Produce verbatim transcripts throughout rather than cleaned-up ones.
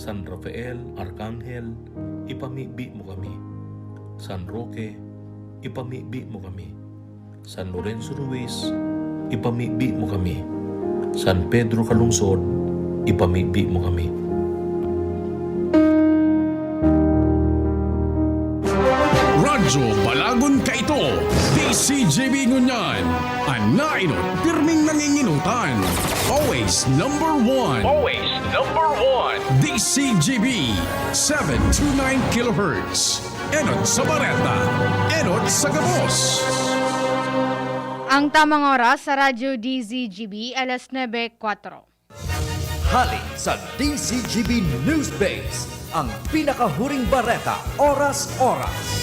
San Rafael Arkanghel, ipamibi mo kami. San Roque, ipamibi mo kami. San Lorenzo Ruiz, ipamibi mo kami. San Pedro Calungsod, ipamibi mo kami. Radyo Balagon Kaito, D C G B ngunyan, an nainot, pirming nanginginotan. Always number one. Always number one. D C G B, seven two nine kilohertz. Enot sa bareta, enot sa gabos. Ang tamang oras sa Radyo D Z G B, alas nuebe kwatro. Hali sa D Z G B News Base, ang pinakahuring bareta, oras-oras.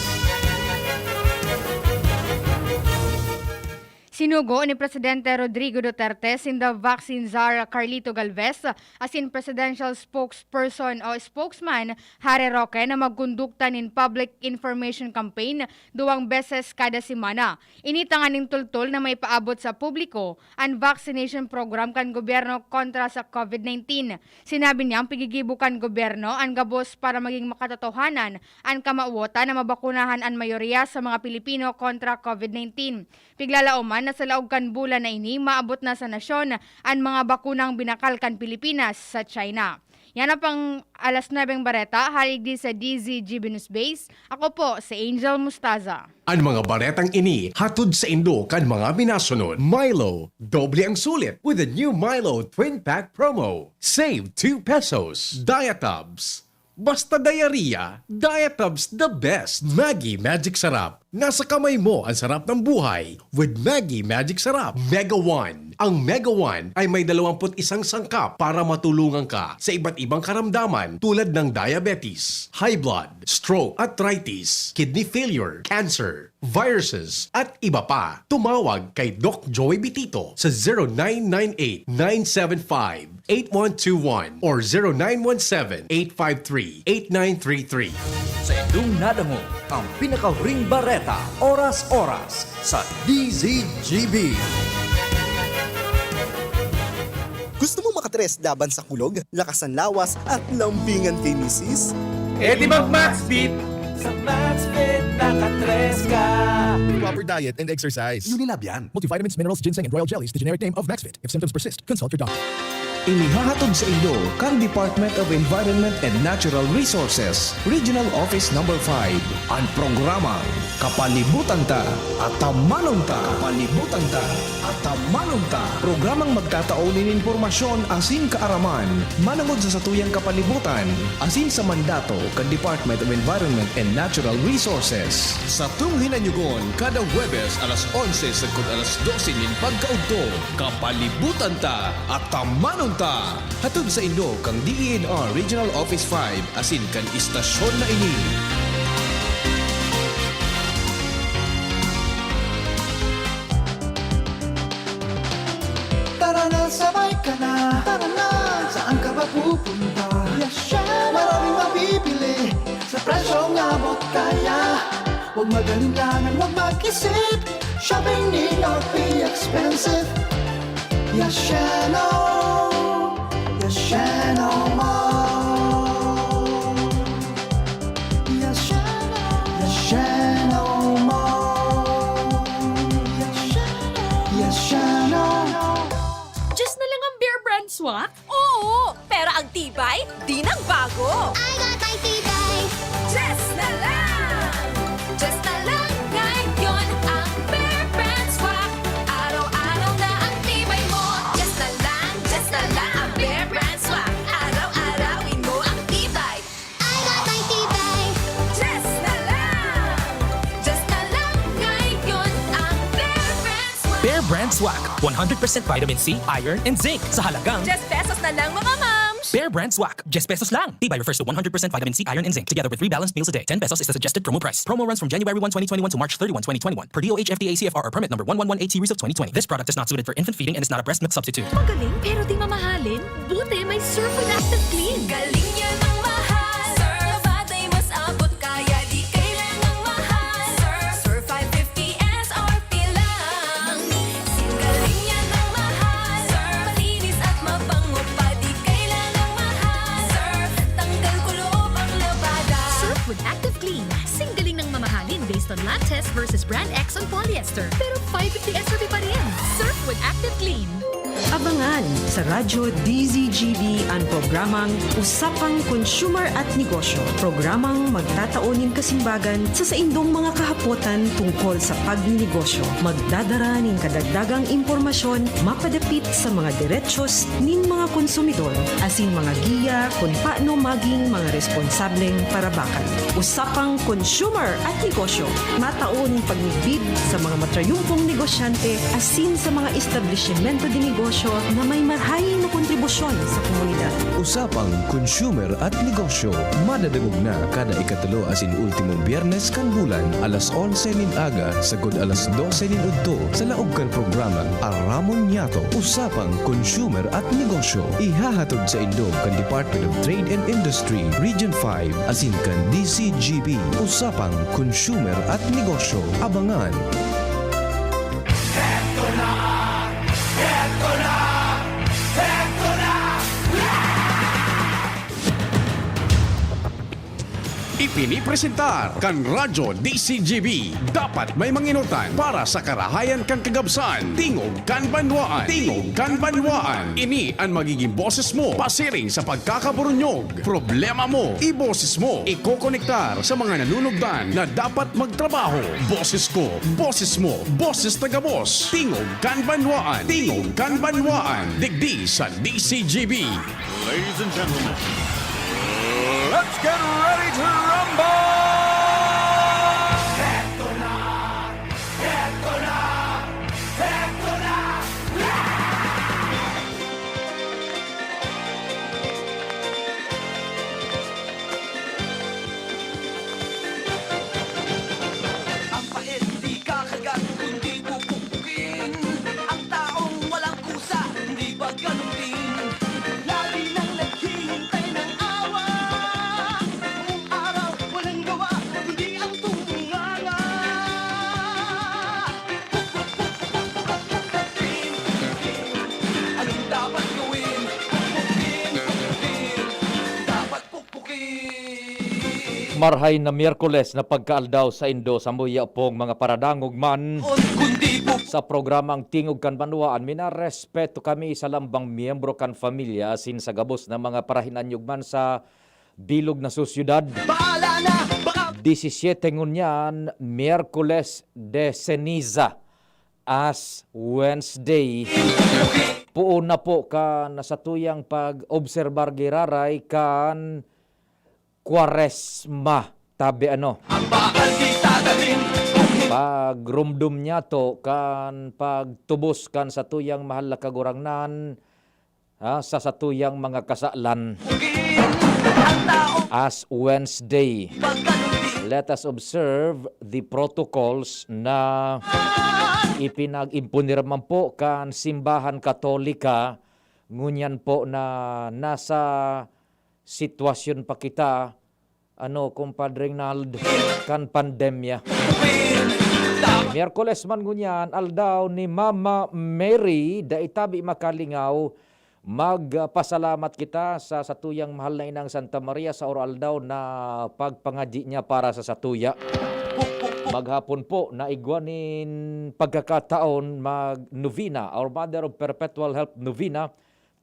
Sinugo ni Presidente Rodrigo Duterte sinda vaccine czar Carlito Galvez asin presidential spokesperson o spokesman Harry Roque na magkondukta nin public information campaign duwang beses kada semana. Ini tanganing tultol na maipaabot sa publiko an vaccination program kan gobyerno kontra sa COVID nineteen. Sinabi niyang pigigibo kan gobyerno an gabos para maging makatotohanan an kamawotan na mabakunahan an mayoriya sa mga Pilipino kontra COVID nineteen. Piglalaoman na sa laog kan bulan na ini, maabot na sa nasyon an mga bakunang binakal kan Pilipinas sa China. Yan ang pang alas nuebeng bareta, hali digdi sa D Z G B News Base. Ako po si Angel Mustaza. An mga baretang ini hatod saindo kan mga minasunod: Milo, doble ang sulit with the new Milo Twin Pack Promo. Save two pesos. Diatabs. Basta diarrhea, Diatabs the best. Maggi Magic Sarap. Nasa kamay mo ang sarap ng buhay with Maggi Magic Sarap. Mega One. Ang Mega One ay may dalawampu't isang sangkap para matulungan ka sa iba't ibang karamdaman tulad ng diabetes, high blood, stroke, arthritis, kidney failure, cancer, viruses, at iba pa. Tumawag kay Doc Joey Bitito sa zero nine nine eight, nine seven five, eight one two one or zero nine one seven, eight five three, eight nine three three. Sa indong nadangog ang pinakahuring bareta, oras-oras, sa D Z G B. Gusto mo makatres laban sa kulog, lakas ng lawas, at lambingan kay misis? E di mag Maxvit! Sa Maxvit, nakatres ka! Proper diet and exercise. Unilab yan. Multivitamins, minerals, ginseng, and royal jellies, the generic name of Maxvit. If symptoms persist, consult your doctor. Inihahatod saindo kan Department of Environment and Natural Resources, Regional Office Number five, an programang Kapalibutan Ta, Atamanon Ta. Kapalibutan Ta, Atamanon Ta. Programang magtatao nin impormasyon asin kaaraman manongod sa satuyang kapalibutan asin sa mandato kan Department of Environment and Natural Resources. Satong hinanyugon kada Huwebes alas onse sagkod alas dose nin pagkaudto, Kapalibutan Ta, Atamanon Ta. Hatod saindo kan D E N R Regional Office five asin kan istasyon na ini. Tara na, sabay ka na. Tara na. Saan ka ba pupunta? Yasheno. Maraming mabibili sa presyong abot kaya. Huwag mag-alinlangan, huwag mag-isip. Shopping need not be expensive. Yasheno. Yasheno Mall. Yasheno. Yasheno Mall. Yasheno. Yasheno. Just na lang ang Bear Brand Swak? Oo! Pero ang tibay, di nagbago. I got my tibay. Just na lang! Just na lang ngayon ang Bear Brand Swak. Araw-araw na ang tibay mo. Just na lang, just na lang ang Bear Brand Swak. Araw-arawin mo ang tibay. I got my tibay. Just na lang! Just na lang ngayon ang Bear Brand Swak. Bear Brand Swak, one hundred percent vitamin C, iron, and zinc sa halagang Diyes pesos na lang, mga mams! Bear Brand Swak, diyes pesos lang. Tibay refers to one hundred percent vitamin C, iron, and zinc, together with three balanced meals a day. Ten pesos is the suggested promo price. Promo runs from January one, twenty twenty-one to March thirty-one, twenty twenty-one, per D O H F D A C F R or permit number one one one eight series of twenty twenty. This product is not suited for infant feeding and is not a breast milk substitute. Magaling pero di mamahalin? Buti may Surf with Active Clean. Galing yan ang mahal. Surf, Surf ay mas abot kaya di kailangang mahal. Surf, Surf five fifty S R P lang. Singgaling yan ang mahal. Surf, malinis at mabango pa, di kailangang mahal. Surf, tang versus Brand X on polyester, pero five fifty S R P pa rin. Surf with Active Clean. Abangan sa Radyo D Z G B an programang Usapang Consumer at Negosyo, programang magtatao nin kasimbagan sa saindong mga kahapotan tungkol sa pagnenegosyo. Magdadara nin kadagdagang impormasyon mapadapit sa mga derechos nin mga konsumidor asin mga giya kun paano maging mga responsableng parabakan. Usapang Consumer at Negosyo, matao nin pagmidbid sa mga matrayumpong negosyante asin sa mga establisimento de negosyo na may marhay na kontribusyon sa komunidad. Usapang Consumer at Negosyo, madadangog na kada ikatulo asin ultimong Biyernes kan bulan, alas onse nin aga sagkod alas dose nin udto, sa laog kan programang Aramon Niyato, Usapang Consumer at Negosyo. Ihahatod saindo kan Department of Trade and Industry, Region five, asin kan D C G B, Usapang Consumer at Negosyo. Abangan! Ipinipresentar kan Radyo D C G B. Dapat may mangenotan para sa karahayan kan kagabsan. Tingog kan Banwaan. Tingog kan Banwaan. Ini an magiging boses mo pasiring sa pagkakaburunyog. Problema mo, iboses mo. Ikokonektar sa mga nanunugdan na dapat magtrabaho. Boses ko, boses mo, boses ta gabos. Tingog kan Banwaan. Tingog kan Banwaan. Digdi sa D C G B. Ladies and gentlemen, let's get ready to rumble! Ang pait di kakagat, kundi pupukpukin. Ang taong walang kusa, hindi ba ganun din? Lagi nang naghihintay ng awa. Buong araw, walang gawa, kundi ang tumunganga. Pukpuk, pukpuk, pukpuk, pukpuk, pukpuk, pukpuk, pukpuk. Anong dapat gawin? Pukpukin, pukpukin. Dapat pukpukin. Marhay na Miyerkules na pagkaaldaw saindo, samuya pong mga paradangog man. Kundi pu- Sa programang Tingog kan Banwaan, minarespeto kami sa lambang miyembro kan pamilya asin sa gabos na mga parahinanyog man sa bilog na sosyedad. Bahala na, baka Disisiete ngunyan, Miyerkules de Ceniza, Ash Wednesday. Poon na po kan satuyang pag-obserbar giraray kan Kwaresma. Tabi ano, ang bakal di tatanim. Pagrumdom niyato kan pagtubos kan satuyang mahal na Kagurangnan, ha, sa satuyang mga kasalan. Ash Wednesday. Let us observe the protocols na ipinag-imponer man po kan Simbahan Katolika, ngunyan po na nasa sitwasyon pa kita, ano, Compadre Reynald, kan pandemya. Miyerkules man ngunyan, aldaw ni Mama Mary, dai tabi makalingaw, magpasalamat kita sa satuyang mahal na Inang Santa Maria sa oro-aldaw na pagpangadyi niya para sa satuya. Maghapon po, naigwa nin pagkakataon mag-novena, Our Mother of Perpetual Help Novena,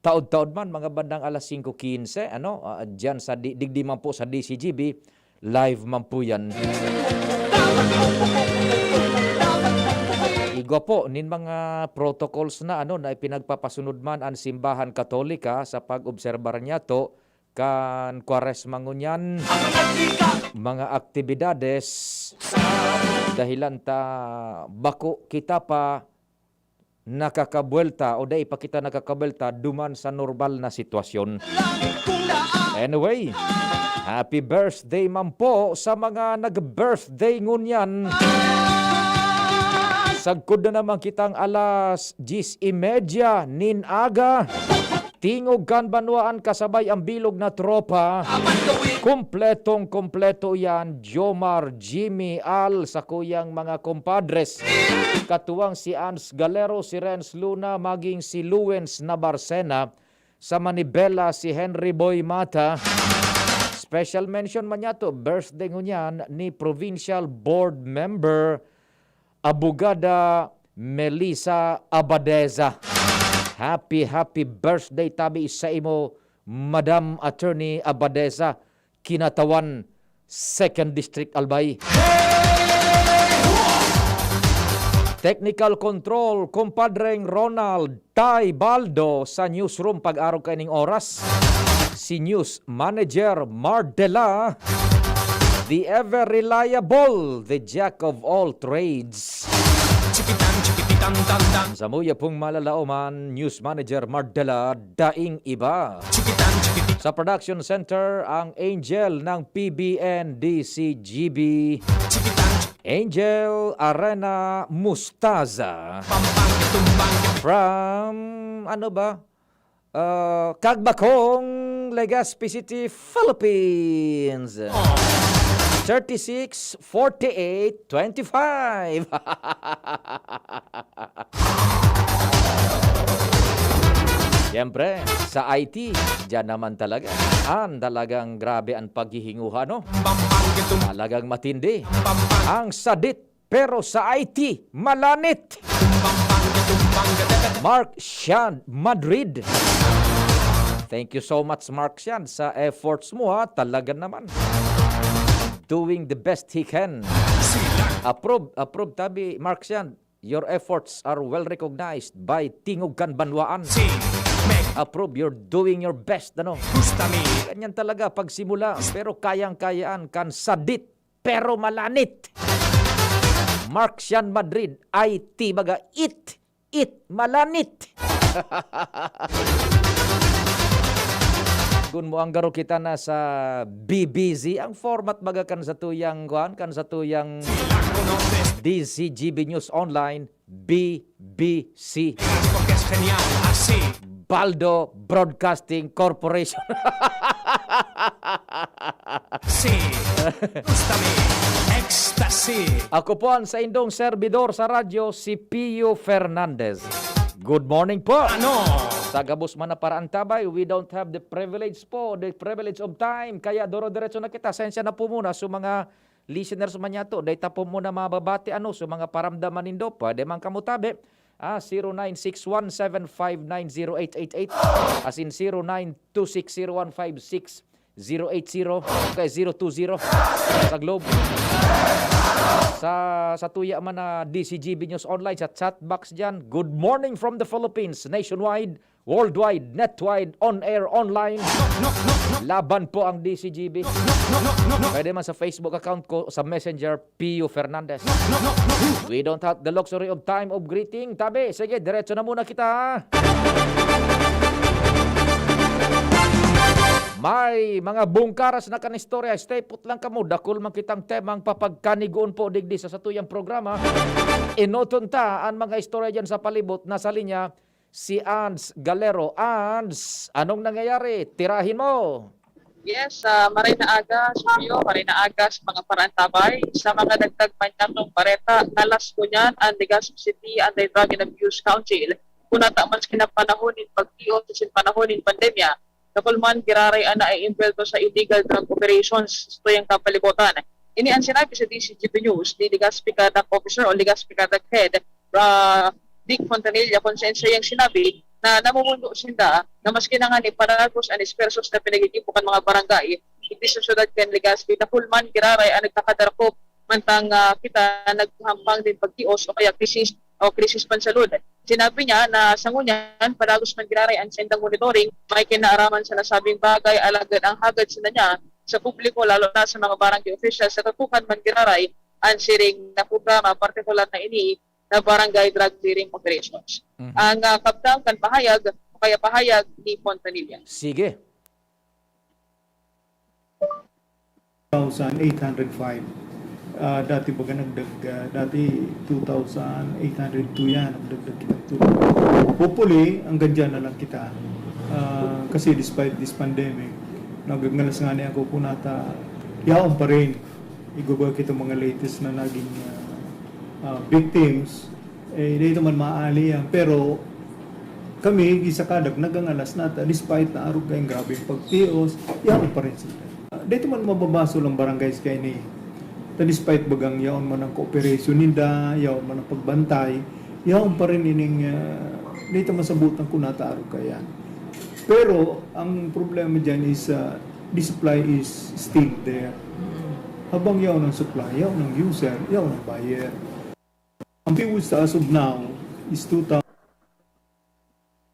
taod-taod man, mga bandang alas singko quince, ano, ah, diyan sa di-, digdi man po sa D C G B, live man po yan. Igwa po nin mga protocols na, ano, na ipinagpapasunod man an Simbahan Katolika sa pag-obserbar niyato kan Kwaresma ngunyan, mga aktibidades, dahilan ta bako kita pa nakakabuwelta o dai pa kita nakakabuwelta duman sa normal na sitwasyon. Anyway, happy birthday man po sa mga nag-birthday ngunyan. Sagkod na naman kitang alas diyes y media nin aga. Tingog kan Banwaan kasabay ang bilog na tropa. Kompletong kompleto yan, Jomar, Jimmy, Al, sakuyang mga kompadres. Katuwang si Ans Galero, si Renz Luna, maging si Luwens Nabarcena, sa Manibela, si Henry Boy Mata. Special mention man niyato, birthday ngunyan ni Provincial Board Member Abogada Melissa Abadeza. Happy, happy birthday tabi sa imo, Madam Attorney Abadeza, Kinatawan, Second District, Albay. Technical Control, Compadreng Ronald Tay Baldo sa newsroom pag-arog kaining oras. Si News Manager Mardela, the ever reliable, the jack of all trades. Chikitan, chikipitan, tan, tan. Sa muya pong malalaoman, News Manager Mardela, daing iba. Chikitan, chikipitan. Sa production center, ang angel ng P B N D C G B. Chikitan, Angel Arena Mustaza. Pampang, tumbang. From, ano ba? Uh, Kagbakong, Legazpi City, Philippines. Thirty-six, forty-eight, twenty-five. Siyempre, sa I T, diyan naman talaga. An, talagang grabe ang paghihinguha, no? Pampang, tum- Talagang matindi. Pampang. Ang sadit, pero sa I T, malanit. Pampang, tum- Mark Shand Madrid. Thank you so much, Mark Shand, sa efforts mo, ha. Talaga naman. Doing the best he can. Approve, approve tabi, Mark Shand. Your efforts are well recognized by Tingog Kan Banwaan. Si Meg. Approve, you're doing your best, ano? Gusta mi. Ganyan talaga pagsimula, pero kayang-kayaan kan sadit, pero malanit. Mark Shand Madrid, I T, baga, it, it, malanit. Kun mo ang garo kita na sa B B Z, ang format baga kan sa tuyang, kuan, kan sa tuyang D C G B News Online, B B C. Baldo Broadcasting Corporation. Si Gusta mi. Ecstasy. Ako po ang saindong servidor sa radyo, si Pio Fernandez. Good morning po. Ano? Sa gabos man na paraantabay, we don't have the privilege po, the privilege of time. Kaya doro-diretso na kita. Sensya na po muna sa mga listeners man yato. Dahil ta po muna mababati, ano, sa mga paramdaman nindo. Pwede man kamo tabi. Ah, zero nine six one seven five nine zero eight eight eight. As in, zero nine two six zero one five six zero eight zero, kay zero two zero sa Globe. Sa, sa tuya man na D C G B News Online, sa chat box dyan, "Good morning from the Philippines, nationwide, worldwide, netwide, on air, online." Laban po ang D C G B. Pwede man sa Facebook account ko, sa Messenger, Pio Fernandez. We don't have the luxury of time of greeting. Tabi, sige, diretso na muna kita. May mga bungkaras na kan istorya. Stay put lang kamo. Dakul man kitang temang papagkanigoon po digdi sa satuyang programa. Enoton ta an mga istorya dyan sa palibot. Nasa linya si Ans Galero. Ans, anong nangyayari? Tirahin mo! Yes, ah, maray na aga, Sofio, maray na aga sa mga parantabay. Sa mga dagdag man niyatong bareta, kalas ko niyan, ang Legazpi City Anti-Drug and Abuse Council. Kunata maski na panahon nin pagtios asin panahon nin pandemya, dakul man giraray an naiimbwelto sa illegal drug operations sa tuyang kapalibutan. Ini ang sinabi sa D C G B News ni Legazpi Carac Officer o Legazpi Carac Head, ah, Dick Fontanilla, kung saan siyang sinabi na namumundo sinda na maski na nga ni paragos an esfuerzos na pinagtitipo kan mga barangay, digdi sa syudad kan Legazpi, dakul man giraray ang nagkakadarakop, mantang, ah, kita naghahampang nin pagtios o kaya krisis, o krisis pansalud. Sinabi niya na sa ngunyan, paragos man giraray ang saindang monitoring, may kinaaraman sa nasabing bagay, alagad ang hagad sinda niya sa publiko, lalo na sa mga barangay officials, sa tutukan man giraray ang siring na programa, partikular na ini na barangay drug clearing operations. Mhm. Ang, ah, kabtang kan pahayag, o kaya pahayag ni Fontanilla. Sige. Thousand eight hundred five. Ah, dati baga nagdag-, ah, dati two thousand eight hundred two yan, nagdagdag kita two. Hopefully, hanggang dyan na lang kita. Ah, kasi despite this pandemic, nagngangalas nga niya ako kung nata, yaon pa rin. Igwa-igwa kita mga latest na naging, ah, ah, victims. Eh, dito man maali yan. Pero kami, sa kadag, nagangalas na ta, despite na arog kayong grabeng pagtios, yaon pa rin sila. Ah, dito man mababasol ang barangays kaini. Ta despite bagang yaon man ang cooperation ninda, yaon man ang pagbantay, yaon pa rin ining, ah, di ta masabutan kung nataarog kaiyan. Pero ang problema diyan is, ah, the supply is still there. Habang yaon ang supply, yaon ang user, yaon ang buyer. Ang fuel sa as of now is two thousand.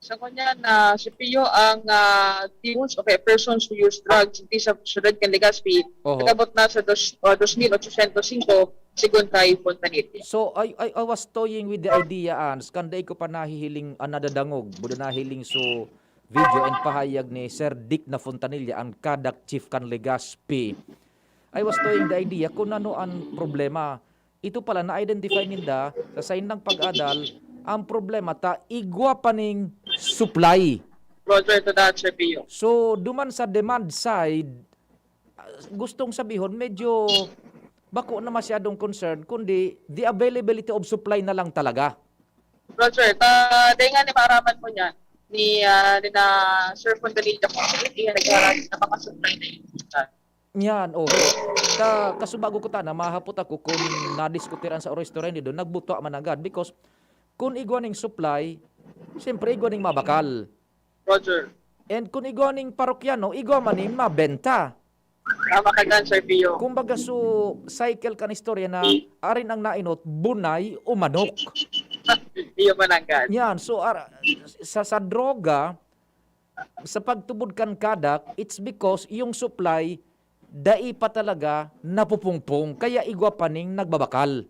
Sa kanya na si Pio ang ah, demons o kaya persons who use drugs dito sa syudad kan Legazpi, Oho. nagabot na sa dos, uh, dos mil ochocientos singko, sigon kay Fontanilla. So I, I, I was toying with the idea, Ans, kan dai ko pa nahihiling, ah, nadadangog, buda nahiling so video and pahayag ni Sir Dick na Fontanilla, ang CADAC chief kan Legazpi. I was toying the idea kung ano ang problema. Ito pala, na-identify ninda sa saindang pag-adal, ang problema ta igwa pa ning supply. Roger to that, Sir Pio. So, duman sa demand side, ah, gustong sabihon, medyo bako na masyadong concern, kundi the availability of supply na lang talaga. Roger, ta, dahil nga ni maaraman mo niya, ni, ah, ni na Sir Fontanilla kung sino yung nagharap na makasupply na yung Yan, oh. Ka, kasubago ko tana, mahapot ako kung nadiskutiran sa restaurant doon, nagbuto man agad. Because, kung igwa ning supply, siyempre igwa ning mabakal. Roger. And kung igwa ning parokyano, igwa man ning mabenta. Tama ka dyan, Sir Pio. Kumbaga, so, cycle kan istorya na arin ang nainot, bunay o manok. Iyo mananggad. Yan, so, ar- sa, sa droga, sa pagtubod kan CADAC, it's because yung supply, dai pa talaga napupungpong, kaya igwa pa ning nagbabakal.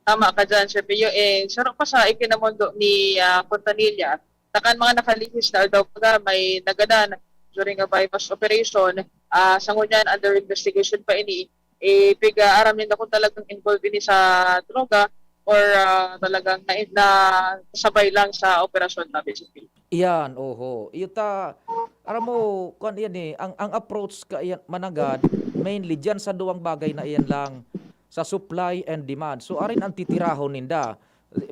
Tama ka dyan, Sir Pio. Eh, saro pa sa ikinamondo ni ah, Fontanilla, takan mga nakalihis na aldaw pa may nagadan during a buy-bust operation, ah, sa ngunyan under investigation pa ini. Eh, piga-aram ninda kung talagang involved ini sa droga or ah, talagang na, na sabay lang sa operasyon na, basically. Iyan, oho. Iyo ta, aram mo, kuwan iyan eh, ang, ang approach ka iyan, mananggad, mainly dyan sa duwang bagay na iyan lang, sa supply and demand. So, arin ang titirahon ninda.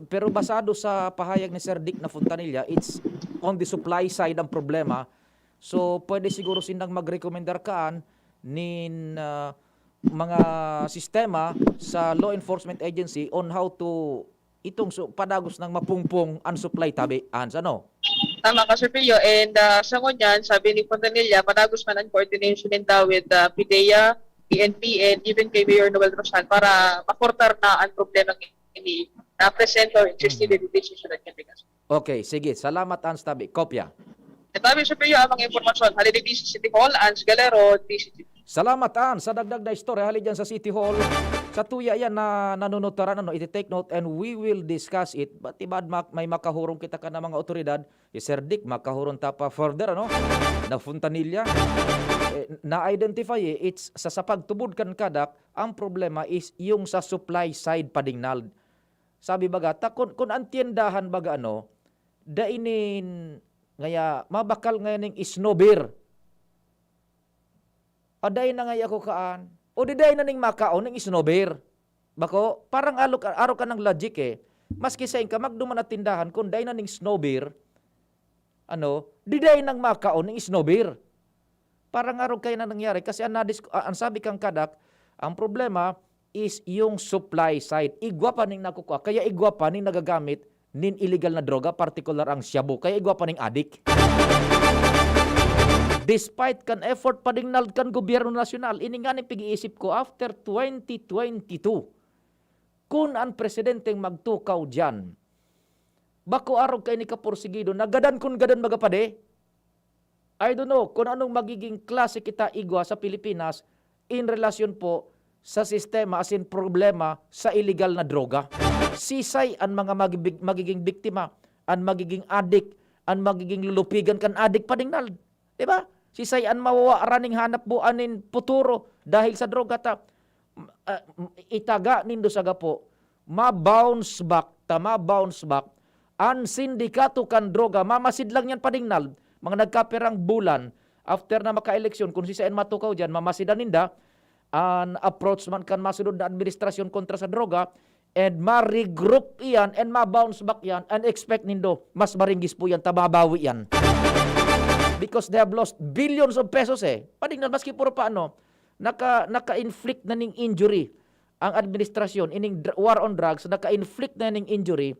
Pero basado sa pahayag ni Sir Dick na Fontanilla, it's on the supply side ang problema. So, pwede siguro sindang magrekomendar kaan nin ah, mga sistema sa law enforcement agency on how to itong su- padagos ng mapungpong ang supply tabi, Hans, ano? Tama ka, Sir Pio. And ah, sa ngunyan, sabi ni Fontanilla, padagos man ang coordination ninda with ah, PDEA, P N P, and even kay Mayor Noel Rosal para makortar na ang problema ini na present or existing Mhm. dito sa syudad kan Legazpi. Okay, sige. Salamat, Hans Tabi. Kopya. Ito ang Sir Pio ang mga impormasyon. Hali ni B C City Hall, Ans Galero, B C T V. Salamat, Hans. Sa dagdag na istorya, hali dyan sa City Hall. Sa tuya yan na nanunutaran, ano, iti-take note and we will discuss it. But ibad mak- may makahurong kita ka na mga otoridad, si Sir Dick, makahurong ta pa further, ano, na Fontanilla. Eh, na-identify eh, it's sa, sa pagtubod kan CADAC, ang problema is yung sa supply side pa, Dingnald. Sabi baga, ta, kun, kun ang tiendahan baga ano, dai nin, ngaya, mabakal ngayon ning snow beer. O dai na ngaya ako kaan. O di dai na ning makaon ning snow beer. Bako, parang alok, aro ka ng logic eh. Maski sa inka, magduman na tindahan, kung dai na ning snow beer, ano, di dai nang makaon ning snow beer. Parang arog kayo na nangyari. Kasi ang, nadis, ah, ang sabi kang CADAC, ang problema is yung supply side. Igwa pa ning nakukua, kaya igwa pa ning nagagamit nin illegal na droga, partikular ang shabu. Kaya igwa pa ning adik. Despite kan effort pa, Dingnald, kan gobyerno nasyonal, ini nga ning pag-iisip ko, after twenty twenty-two, kun ang presidenteng magtukaw diyan, bako arog kaini kapursigido, nagadan kun gadan magapadi. I don't know kung anong magiging klase kita igwa sa Pilipinas in relasyon po sa sistema, as in problema sa illegal na droga. Sisay ang mga magibig- magiging biktima, ang magiging adik, ang magiging lulupigan kan adik pa, Dingnald. Di ba? Sisay ang mawawa raning hanap buhay nin puturo dahil sa droga ta, ah, itaga nindo sa gapo, ma-bounce back ta, ma-bounce back. Ang sindikato kan droga, mamasid lang yan pa, Dingnald. Mga nagkapirang bulan, after na maka-eleksyon, kung sisay ang matukaw dyan, mamasidan ninda. An approach man kan masunod na administrasyon kontra sa droga, and ma-regroup iyan, and ma-bounce back iyan, and expect nindo, mas maringgis po iyan, ta mabawi iyan. Because they have lost billions of pesos eh. Pa, Dingnald, maski puro pa ano, naka, naka-inflict na ning injury. ang administrasyon, ining dr-, war on drugs, naka-inflict na ning injury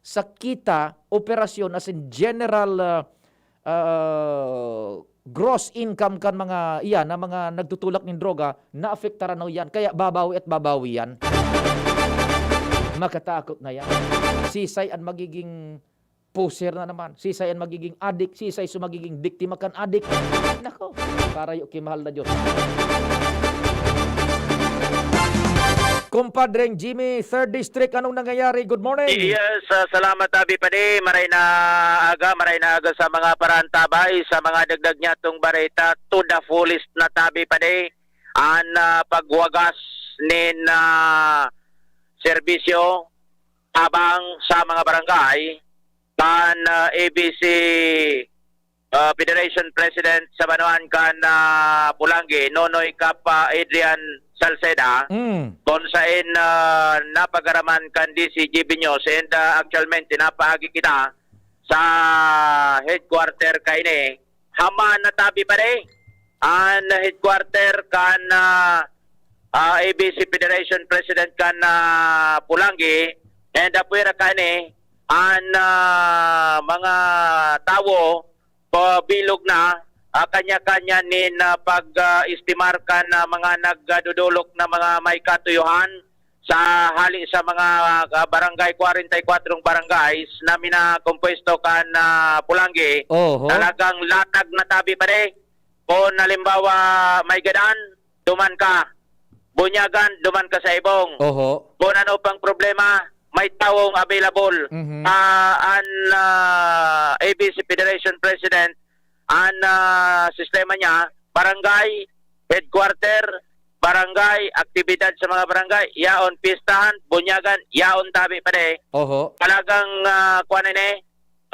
sa kita, operasyon, as in general, ah, ah, gross income kan mga iyan, na mga nagtutulak nin droga, naapektaran na yan. Kaya babawi at babawi yan. Makatakot na yan. Sisay an magiging pusher na naman. Sisay an magiging adik, sisay su magiging biktima kan adik. Nako, parayo ki mahal na Diyos. Kumpadreng Jimmy, Third District, anong nangyayari? Good morning. Yes, ah, salamat, Abi Padi. Maray na aga, maray na aga sa mga parantabay, sa mga dagdag niyatong bareta, to the fullest na, Tabi Padi. An, ah, pagwagas nin, ah, serbisyo tabang sa mga barangay, kan, ah, A B C, ah, Federation President sa banwaan kan, ah, Pulangi, Nonoy Kap, ah, Adrian Salceda, Mm. kung sain, ah, napagaraman kan D C G B News, and, ah, actualmente napaagi kita sa headquarter kaini, Haman na Tabi Padi, an headquarter kan, ah, ah, A B C Federation President kan, ah, Pulangi, and apwera kani, an, ah, mga tawo, pabilog na, ah, kanya-kanya nin, ah, pag, ah, estimar kan, ah, mga nagdodolok na mga may katuyuhan, sa hali sa mga, ah, barangay, kwarenta y kwatro barangays na minakompuesto kan, ah, Pulangi, Oho. talagang latag na Tabi Padi. Kung halimbawa, may gadan, duman ka. Bunyagan, duman ka sa ibong. Oho. Kung ano pang problema, may tawong available. Mhm. Ah, an, ah, A B C Federation President, an, ah, sistema niya, barangay, headquarter, barangay, aktibidad sa mga barangay, yaon, pistahan, bunyagan, yaon, Tabi Padi. Oho. Talagang, ah, kuwan ini,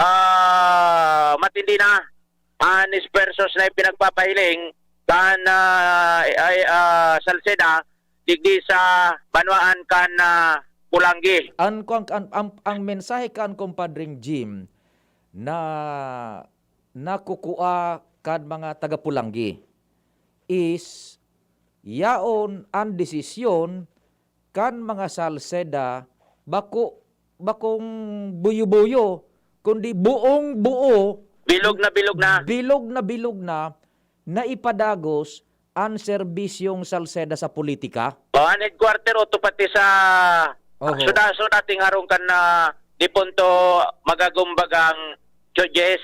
ah, matindi na an esfuerzos na ipinagpapahiling kan, ah, ay, ah, Salceda, digdi sa banwaan kan, ah, Pulangi. An, kuwan, an, ang, ang mensahe kan Kumpadring Jim na nakukua kan mga taga Pulangi is yaon an desisyon kan mga Salceda, bako, bakong buyo-buyo, kundi buong-buo, Bilog na bilog na. bilog na bilog na, na ipadagos an serbisyong Salceda sa politika? O, an headquarter o to pati sa Oho. Akso-Daso, dating harong kan, ah, dipunto magagumbagang Chojes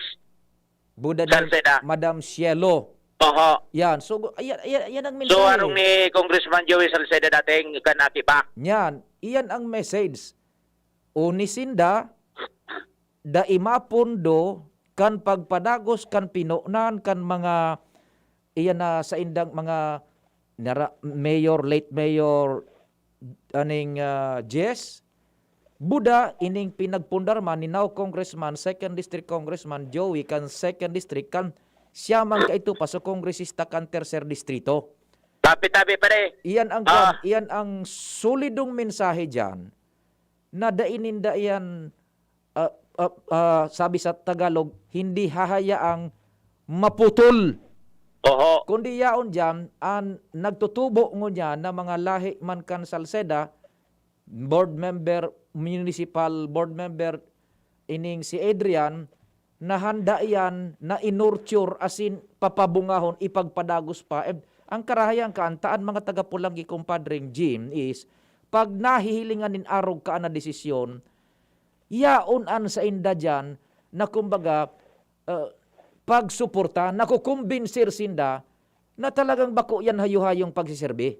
Buda ni Salceda. Madam Cielo. Oho. Yan. So, ayan, ayan, ayan ang So, mensahe. harong ni Congressman Joey Salceda dating kan aki pa. Yan. Iyan ang message. Uni sinda, dai mapondo kan pagpadagos kan pinonan kan mga, iyan na saindang mga nara-, mayor, late mayor, aning, ah, Jess, Buda, ining pinagpundar man ni now Congressman, Second District Congressman Joey kan Second District, kan siya man kaito pa sa kongresista kan Tercer Distrito. Tabi-tabi, pare. Iyan ang Ah. kwan, iyan ang solidong mensahe diyan na dai ninda iyan, ah, ah, ah, sabi sa Tagalog, hindi hahayaang maputol. Oho. Kundi yaon diyan, ang nagtutubo ngunyan na mga lahi man kan Salceda, board member, municipal board member, ining si Adrian, na handa iyan na i-nurture, asin papabungahon, ipagpadagos pa. Eh, ang karahayan, kaantaan, mga taga-Polangui, Kumpadring Jim, is pag nahihilingan nin arog kaan na desisyon, yaon an sainda diyan na, kumbaga, ah, pagsuporta, nakukumbinser sinda na talagang bako yan hayo-hayong pagsiserbi.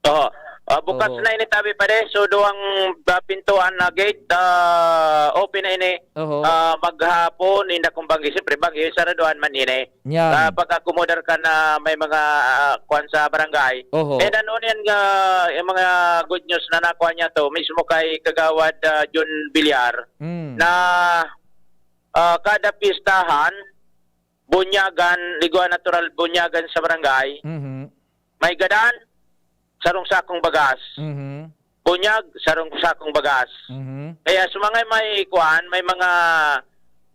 Oo. Ah, bukas Oo. na ini, tabi, pare. So, duwang, ah, pintuan na gate, ah, open na ini. Oo. Ah, maghapon, inda kung banggi. Siyempre, banggi, saraduan man ini. Yan. Ah, pag-akomodar ka na may mga, ah, kwan sa barangay. Oho. And ano yan, ah, yung mga good news na nakuha niya to, mismo kay Kagawad, ah, Jun Villar, Mm. na, ah, kada pistahan, bunyagan, igwa natural bunyagan sa barangay, Mhm. may gadan, sarong sakong bagas. Mhm. Bunyag, sarong sakong bagas. Mhm. Kaya sa mga may kuan, may mga,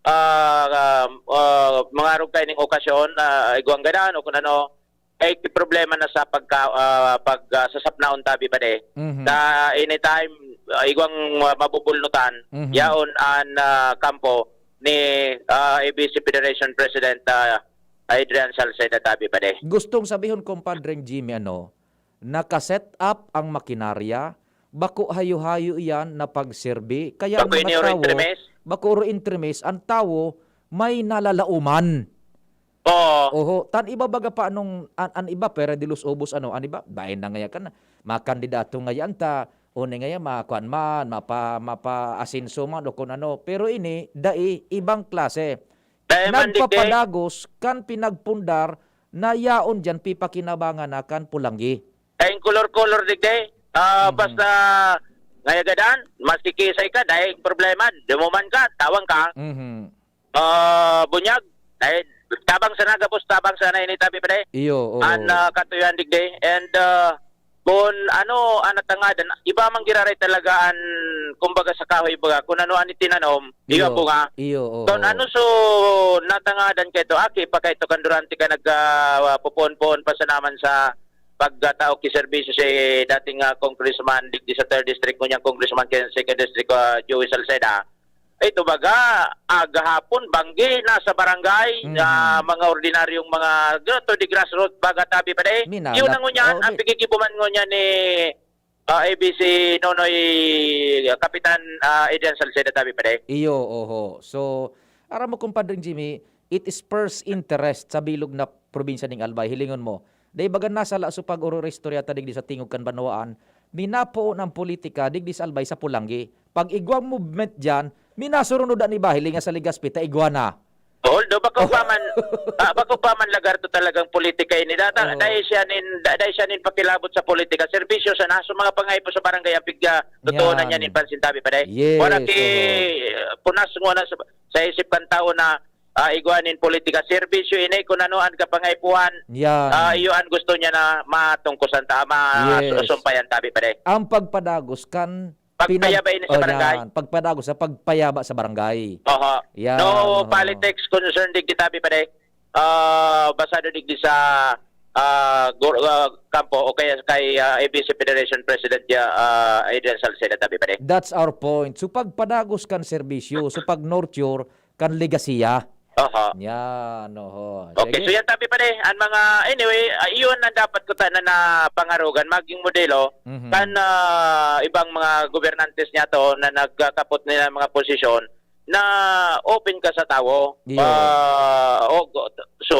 ah, ah, ah, mga arog kaining okasyon, ah, igwang gadan o kung ano, ay problema na sa pagka, ah, pag, ah, sasapnaon tabi pa de. Mhm. Na anytime, ah, igwang, ah, mabubulnutan, Mhm. yaon an, ah, kampo ni, ah, A B C Federation President, ah, Adrian Salceda tabi pa de. Gustong sabihon, Compadreng Jimmy, ano, naka-set up ang makinarya, bako hayo-hayo iyan na pagserbi, kaya ang Bako mga ini oro tawo, entremes? bako oro entremes, ang tawo may nalalaoman. Oo. Oho, tan iba baga pa anong, an, an iba pwera de los ubos, ano, an iba, baen na ngaya kan, makandidato ngaya ta, o ni ngaya makuan man, mapa-, mapa-asenso man o kun ano. Pero ini, dai, ibang klase. Dai man, digdi. Nagpapadagos kan pinagpundar na yaon diyan pipakinabangan na kan pulanggi. Dai kolor-kolor, digdi. Ah, Mhm. basta ngaya gadan, maski kisay ka, dai problema. Dumuman ka, tawang ka. Mhm. Ah, bunyag, dai, tabang sana, gabos tabang sana ini tabi pa, dai. Iyo, oo. An, ah, katuyan, digdi. And, ah, kun ano an natangadan, iba man giraray talaga an, kumbaga, sa kahoy, baga, kun ano an itinanom, iyo an Iyo, bunga. iyo, Kun oo. ano so natangadan kaito, aki pa kaito kan durante ka nag, ah, pupuon-puon pa sana man sa pagkatao ki serbisyo si dating, ah, congressman digdi sa third district, ngunyan congressman kan second district, ah, Joey Salceda. Ito baga, ah, gahapon, banggi, nasa barangay, Mhm. ah, mga ordinaryong mga, to the grassroots, baga tabi pa, dai. Yun Minalat. ang ngunyan, Oh, ang mi- pigigibuman ngunyan ni, ah, A B C Nonoy, ah, Kapitan, ah, Adrian Salceda tabi pa, dai. Iyo, oho. So, aram mo, Compadre Jimmy, it is first interest sa bilog na probinsya ning Albay. Hilingon mo, dai baga nasala so pag-oro-istorya ta digdi sa tingog kan banwaan, minapoon ang politika digdi sa Albay sa pulanggi. Pag igwang movement diyan, minasurunod an iba, hilinga sa Legazpi ta igwa na. Although bako pa man, ah, bako pa man lagar to talagang politika ini. Data, Oo. dahil siya nin, da-, dahil siya nin pakilabot sa politika, serbisyo sana sa mga pangaipo sa barangay ang pigya, totoo na Yan. niya nin pansin tabi pa, dai. Yes, Wala ki, oo. punas mo na sa, sa isip kan tao na, ah, igwa nin politika. Serbisyo ini, kung ano ang kapangaipuhan, Yan. ah, iyo ang gusto niya na matungkosan ta, ma-, Yes. sumpayan tabi pa, dai. Ang pagpadagos kan Pagpayaba ini sa Oh, barangay. yan. Pagpadagos sa pagpayaba sa barangay. Oho. Yan, No oho. politics concern digdi tabi pa, dai. Ah, basado digdi sa, ah, gor-, ah, kampo o kaya kay, ah, A B C Federation President, ya, ah, Adrian Salceda tabi pa, dai. That's our point. So, pagpadagos kan serbisyo, so, pag-nurture kan legasiya. Oho. Yan, oho. Okay, Sige. so yan tabi pa, dai. Ang mga, anyway, ah, iyon ang dapat ko ta na, na pangarugan, maging modelo Mhm. kan, ah, ibang mga gobernantes niya to na nagkakapot nila mga posisyon na open ka sa tawo. Iyo. Ah, o, so,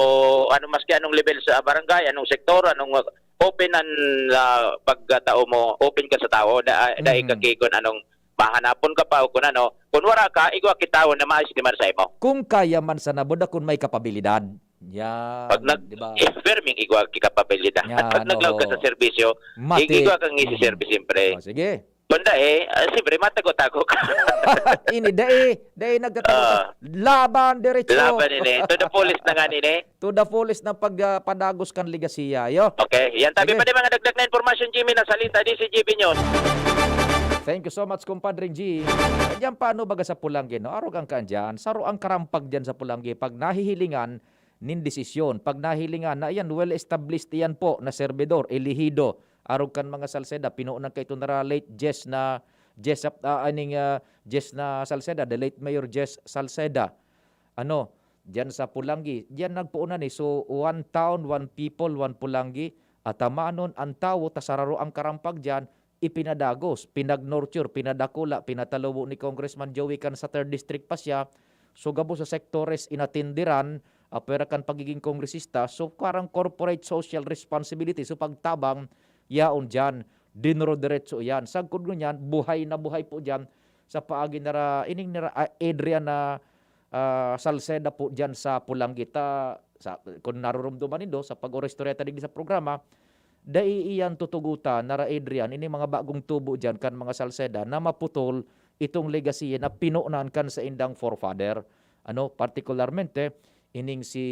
ano, maski anong level sa barangay, anong sektor, anong open ang, ah, pagkatao mo, open ka sa tawo, da-, dai Mhm. ka ki kun anong mahanapon ka pa o kun ano. Kun wara ka, igwa ki tawo na maestimar sa imo. Kung kaya man sana, buda kun may kapabilidad. Yan, Pag nag-, di ba? eh, perming igwa ki kapabilidad. Yan, Pag naglaog ka oo. sa serbisyo, Mati. ig-, igwa kang isi Mhm. serbisyo, siyempre. Oh, sige. Kun dai, ah, siyempre, matago-tago ka. Ini, dai, dai nagtatago ka. Ah. Laban, diretso. Laban ini. To the fullest na nga nini. To the fullest na pag, ah, padagos kan legasiya, yo. Okay, yan tabi Sige. pa di mga dagdag na impormasyon, Jimmy, na salita di si G B News. Thank you so much, Compadre G. Diyan pa, ano, baga sa Pulanggi, no? Arog ang kaan diyan. Saro ang karampag diyan sa Pulanggi. Pag nahihilingan nin desisyon, pag nahilingan na iyan, well established iyan po na serbidor, elehido, arog kan mga Salceda, pinuunan kaito nara late Jess na, Jess, ah, aning, ah, Jess na Salceda, the late Mayor Jess Salceda. Ano, diyan sa Pulanggi, diyan nagpuunan eh. So, one town, one people, one Pulanggi. At tamanon, ang tawo, ta sararo ang karampag diyan, ipinadagos, pinag-nurture, pinadakula, pinatalubo ni Congressman Joey kan sa third district pa siya. So, gabos sa sektores inatindiran, apwera kan pagiging kongresista. So, parang corporate social responsibility. So, pagtabang, yaon diyan, dinurodiretso iyan. Sagkod ngunyan, buhay na buhay po diyan sa paagi nira, ining nira, ah, Adrian na, ah, Salceda po diyan sa Pulanggi. Ta, sa, kun narurumduman nindo, sa pag-oristorya ta digdi sa programa, dai iyan tutugotan, nara Adrian, ining mga bagong tubo diyan kan mga Salceda na maputol itong legacy na pinunan kan saindang forefather. Ano, partikularmente, ining si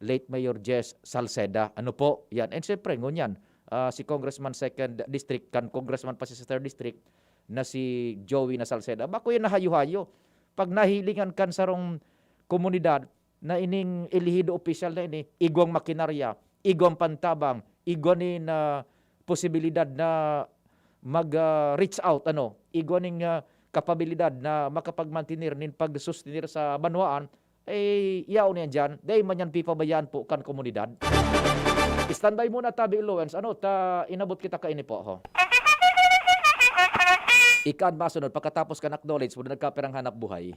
late Mayor Jess Salceda. Ano po? Yan. And syempre, ngunyan, ah, si Congressman second District, kan Congressman pa siya sa third District, na si Joey na Salceda. Bako yan nahayo-hayo. Pag nahilingan kan sarong komunidad na ining elehido opisyal na ini, igwang makinarya, igwang pantabang, igwa nin, ah, posibilidad na mag, ah, reach out, ano, igwa ning, ah, kapabilidad na makapagmantener nin pagsustenir sa banwaan, eh, yaon niyan diyan, dai man yan pipabayaan po kan komunidad. Standby muna, tabi Lawrence. Ano, ta, inabot kita kaini po, ho. Ika an masunod pagkatapos kan acknowledge mo na nagkapirang hanap buhay.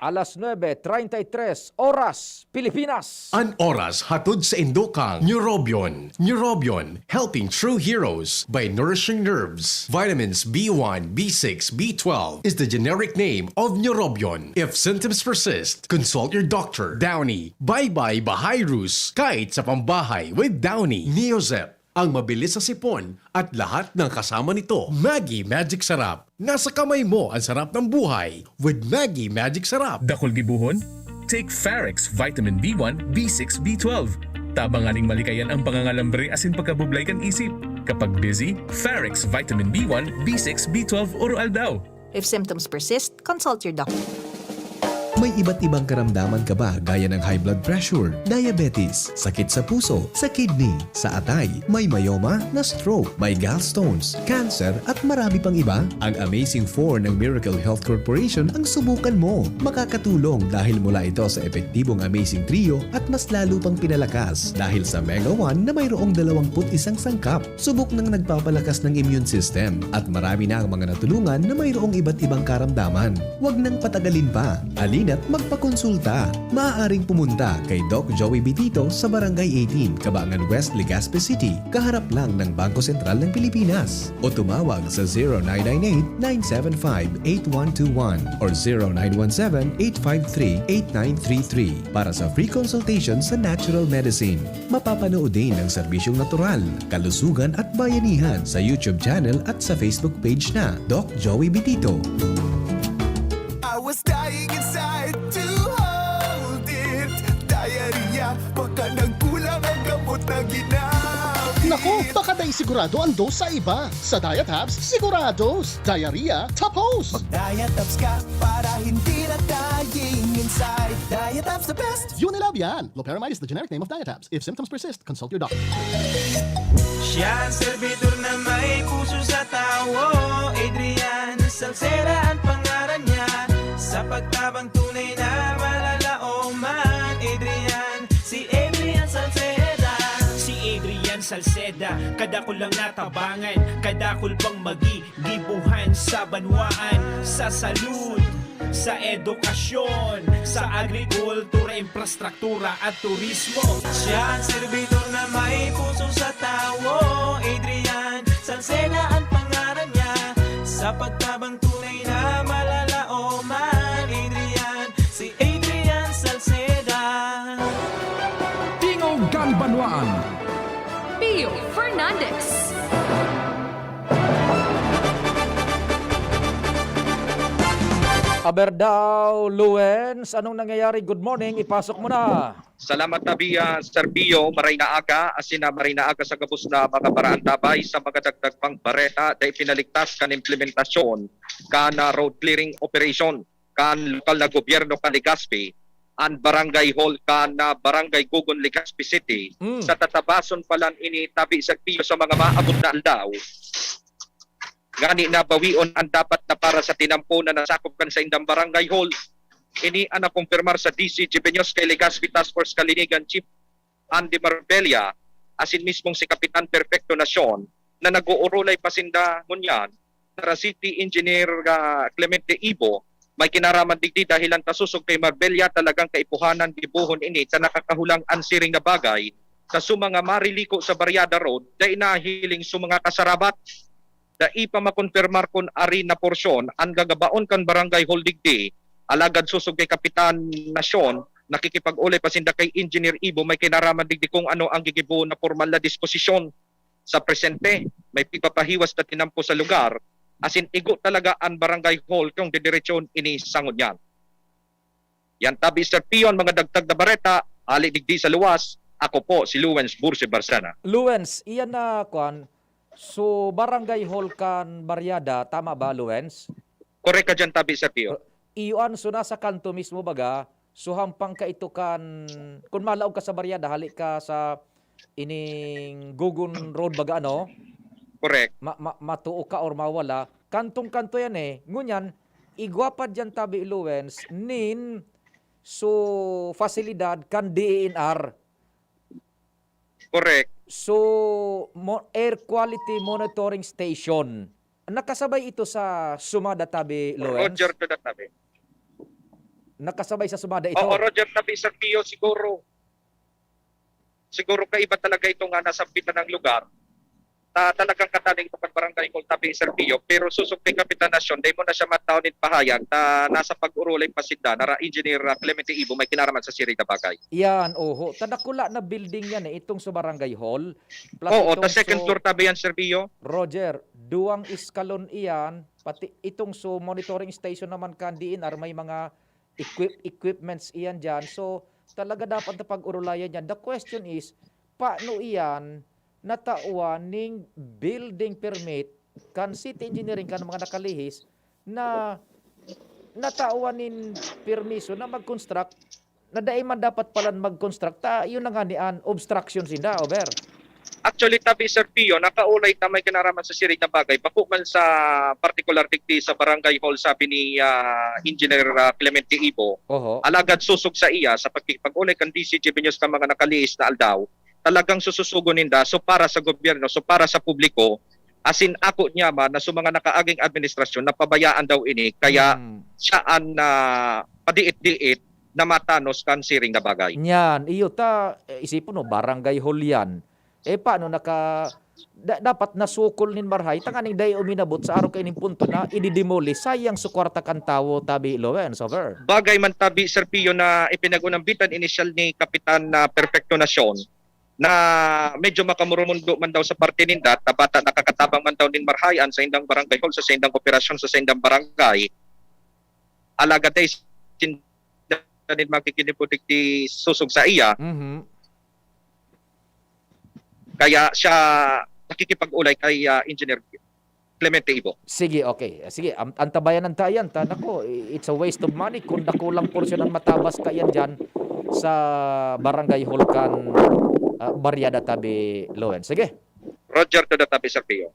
Alas nuebe treinta y tres, oras, Pilipinas. An oras hatod sa indo kang Neurobion. Neurobion, helping true heroes by nourishing nerves. Vitamins B one, B six, B twelve is the generic name of Neurobion. If symptoms persist, consult your doctor. Downy, bye-bye bahay rus, kahit sa pambahay with Downy. Neozep, ang mabilis sa sipon at lahat ng kasama nito. Maggi Magic Sarap. Nasa kamay mo ang sarap ng buhay with Maggi Magic Sarap. Dakul gibohon? Take Farex Vitamin B one, B six, B twelve. Tabang nganing malikayan ang pangangalambre asin pagkabublay kan isip. Kapag busy, Farex Vitamin B one, B six, B twelve oro-aldaw. If symptoms persist, consult your doctor. May iba't ibang karamdaman ka ba, gaya ng high blood pressure, diabetes, sakit sa puso, sa kidney, sa atay, may myoma na stroke, may gallstones, cancer, at marami pang iba? Ang Amazing Four ng Miracle Health Corporation ang subukan mo. Makakatulong dahil mula ito sa epektibong Amazing Trio at mas lalo pang pinalakas dahil sa Mega One na mayroong dalawampu't isang sangkap. Subok nang nagpapalakas ng immune system at marami na ang mga natulungan na mayroong iba't ibang karamdaman. Huwag nang patagalin pa. Halina't magpakonsulta. Maaaring pumunta kay Doc Joey Bitito sa Barangay eighteen, Cabangan West, Legazpi City, kaharap lang ng Bangko Sentral ng Pilipinas. O tumawag sa zero nine nine eight, nine seven five, eight one two one or zero nine one seven, eight five three, eight nine three three para sa free consultation sa natural medicine. Mapapanood din ang serbisyong natural, kalusugan at bayanihan sa YouTube channel at sa Facebook page na Doc Joey Bitito. I was dying inside to hold it. Diarrhea, baka nagkulang ang gamot na ginamit. Naku, baka dai sigurado ang dose sa iba. Sa Diatabs, sigurados. Diarrhea, tapos. Mag-Diatabs ka para hindi na dying inside. Diatabs the best. Unilab yan. Loperamide is the generic name of Diatabs. If symptoms persist, consult your doctor. Siya ang servidor na may puso sa tawo. Adrian Salceda ang pangaran niya. Sa pagtabang tunay na malalaoman. Adrian, si Adrian Salceda. Si Adrian Salceda, kadakul lang natabangan, kadakul pang magigibuhan sa banwaan, sa salud, sa edukasyon, sa agrikultura, infrastruktura at turismo. Siya ang servidor na may puso sa tawo. Adrian Salceda ang pangaran niya. Sa pagtabang tunay na malalaoman, Adrian, si Adrian Salceda. Tingog kan Banwaan. Pio Fernandez. Aber daw, Luens, anong nangyayari? Good morning, ipasok mo na. Salamat, tabi, ah, Sir Pio. Maray na aga, asin na maray na aga sa gabos na mga paraantabay. Sa mga dagdag pang bareta, dai pinaligtas kan implementasyon kan, ah, road clearing operation kan lokal na gobyerno kan Legazpi, an barangay hall kan, ah, Barangay Gogon, Legazpi City. Mm. Sa tatabason pa lang ini, tabi, Sir Pio, sa mga maabot na aldaw, ngani na bawion an dapat na para sa tinampo na nasakop kan saindang barangay hall. Ini an nakumpirmar sa D C G B News kay Legazpi Task Force Kalinigan Chief Andy Marbella, asin mismong si Kapitan Perfecto Nacion, na nag-oorolay pa sinda ngunyan, na City Engineer, ah, Clemente Ibo, may kinaraman digdi dahil an tasosog kay Marbella talagang kaipuhanan gibohon ini ta nakakahulang an siring na bagay, ta su mga mariliko sa Barriada Road, dai nahiling su mga kasarabat. Dai pa makonfirmar kun ari na porsyon an gagabaon kan barangay hall digdi, alagad sosog kay Kapitan Nacion, nakikipag-olay pa sinda kay Engineer Ibo, may kinaraman digdi kung ano ang gigibohon na pormal na disposisyon. Sa presente, may pigpapahiwas na tinampo sa lugar, asin igo talaga an barangay hall kung didiretsyon ini sa ngunyan. Yan tabi, Sir Pio, an mga dagdag na bareta, hali digdi sa luwas, ako po si Luwens Bursi Barcena. Luwens, iyan na, kwan, so, barangay hall kan Barriada, tama ba, Luwens? Korek ka dyan, tabi, Sir Pio. Iyan, so, nasa kanto mismo baga, So, hampang ka ito kan, kun malaog ka sa baryada, hali ka sa ining Gugon Road baga, ano? Correct. Ma-, ma-, matuo ka or mawala. Kantong-kanto yan, eh. Ngunyan, igwa pa diyan tabi, Luens, nin so fasilidad kan D E N R. Correct. So, mo-, air quality monitoring station. Nakasabay ito sa SUMADA tabi, Lawrence? Roger to that tabi. Nakasabay sa SUMADA ito? Oo, Roger tabi, Sir Pio, siguro. Siguro kaiba talaga ito nga nasambitan ng lugar. Ta-, talagang kataning ito kan barangay hall tabi, Sir Pio, pero susog ni Kapitan Nasyon, dai mo na siya matao nin pahayag ta nasa pag-orolay pa sinda, nara Engineer, ah, Clemente Ibo, may kinaraman sa siring na bagay. Yan, oho. Ta dakula na building yan eh, itong sa barangay hall. Plus Oo, itong ta second so floor tabi yan, Sir Pio. Roger, duwang eskalon iyan, pati itong so monitoring station naman kan D N R, may mga equip-, equipments iyan diyan. So, talaga dapat na pag-urulayan yan. The question is, paano iyan natawan ning building permit kan City Engineering, kan mga nakalihis, na natawan nin permiso na mag-construct, na dai man dapat palan mag-construct, ta yun na nga ni an obstruction sinda, over. Actually, tabi, Sir Pio, nakaulay ta may kinaraman sa siring na bagay, bako man sa partikular digdi sa barangay hall, sabi ni, ah, Engineer, ah, Clemente Ibo. Oho. Alagad susog sa iya, sa pagkikipag-ulay kan D C G B News kan mga nakalihis na aldaw, talagang sususugon ninda. So, para sa gobyerno, so, para sa publiko, asin ako niya man na so mga nakaaging administrasyon, napabayaan daw ini, kaya Mm. siya an, ah, padiit-diit na matanos kan siring na bagay. Niyan, iyo ta, eh, isipon mo, barangay hall yan. Eh, paano naka-, da-, dapat nasukol nin marahay, tanganing dai uminabot sa araw kaining punto na ididemolish, sayang sa kwarta kan tawo, tabi, Lowen, sober. Bagay man tabi, Sir Pio, na ipinag-unambitan inisyal ni Kapitan na Perfecto Nasyon, na medyo makamurumundo man daw sa parte ninda, ta bata nakakatabang man daw nin marahay an saindang barangay hall sa saindang operasyon sa saindang barangay. Alagad ay sinda nin makikiniputik di susog sa iya. Mhm. Kaya siya nakikipag-ulay kay, ah, Engineer Clemente Ibo. Sige, okay. Sige, am-, antabayanan ta yan. Ta-, naku, i-, it's a waste of money kung dakulang porsyon ang matabas kaiyan diyan sa Barangay Hall kan, ah, Barriada tabi, Lowen. Sige. Roger to the tabi, Sir Pio.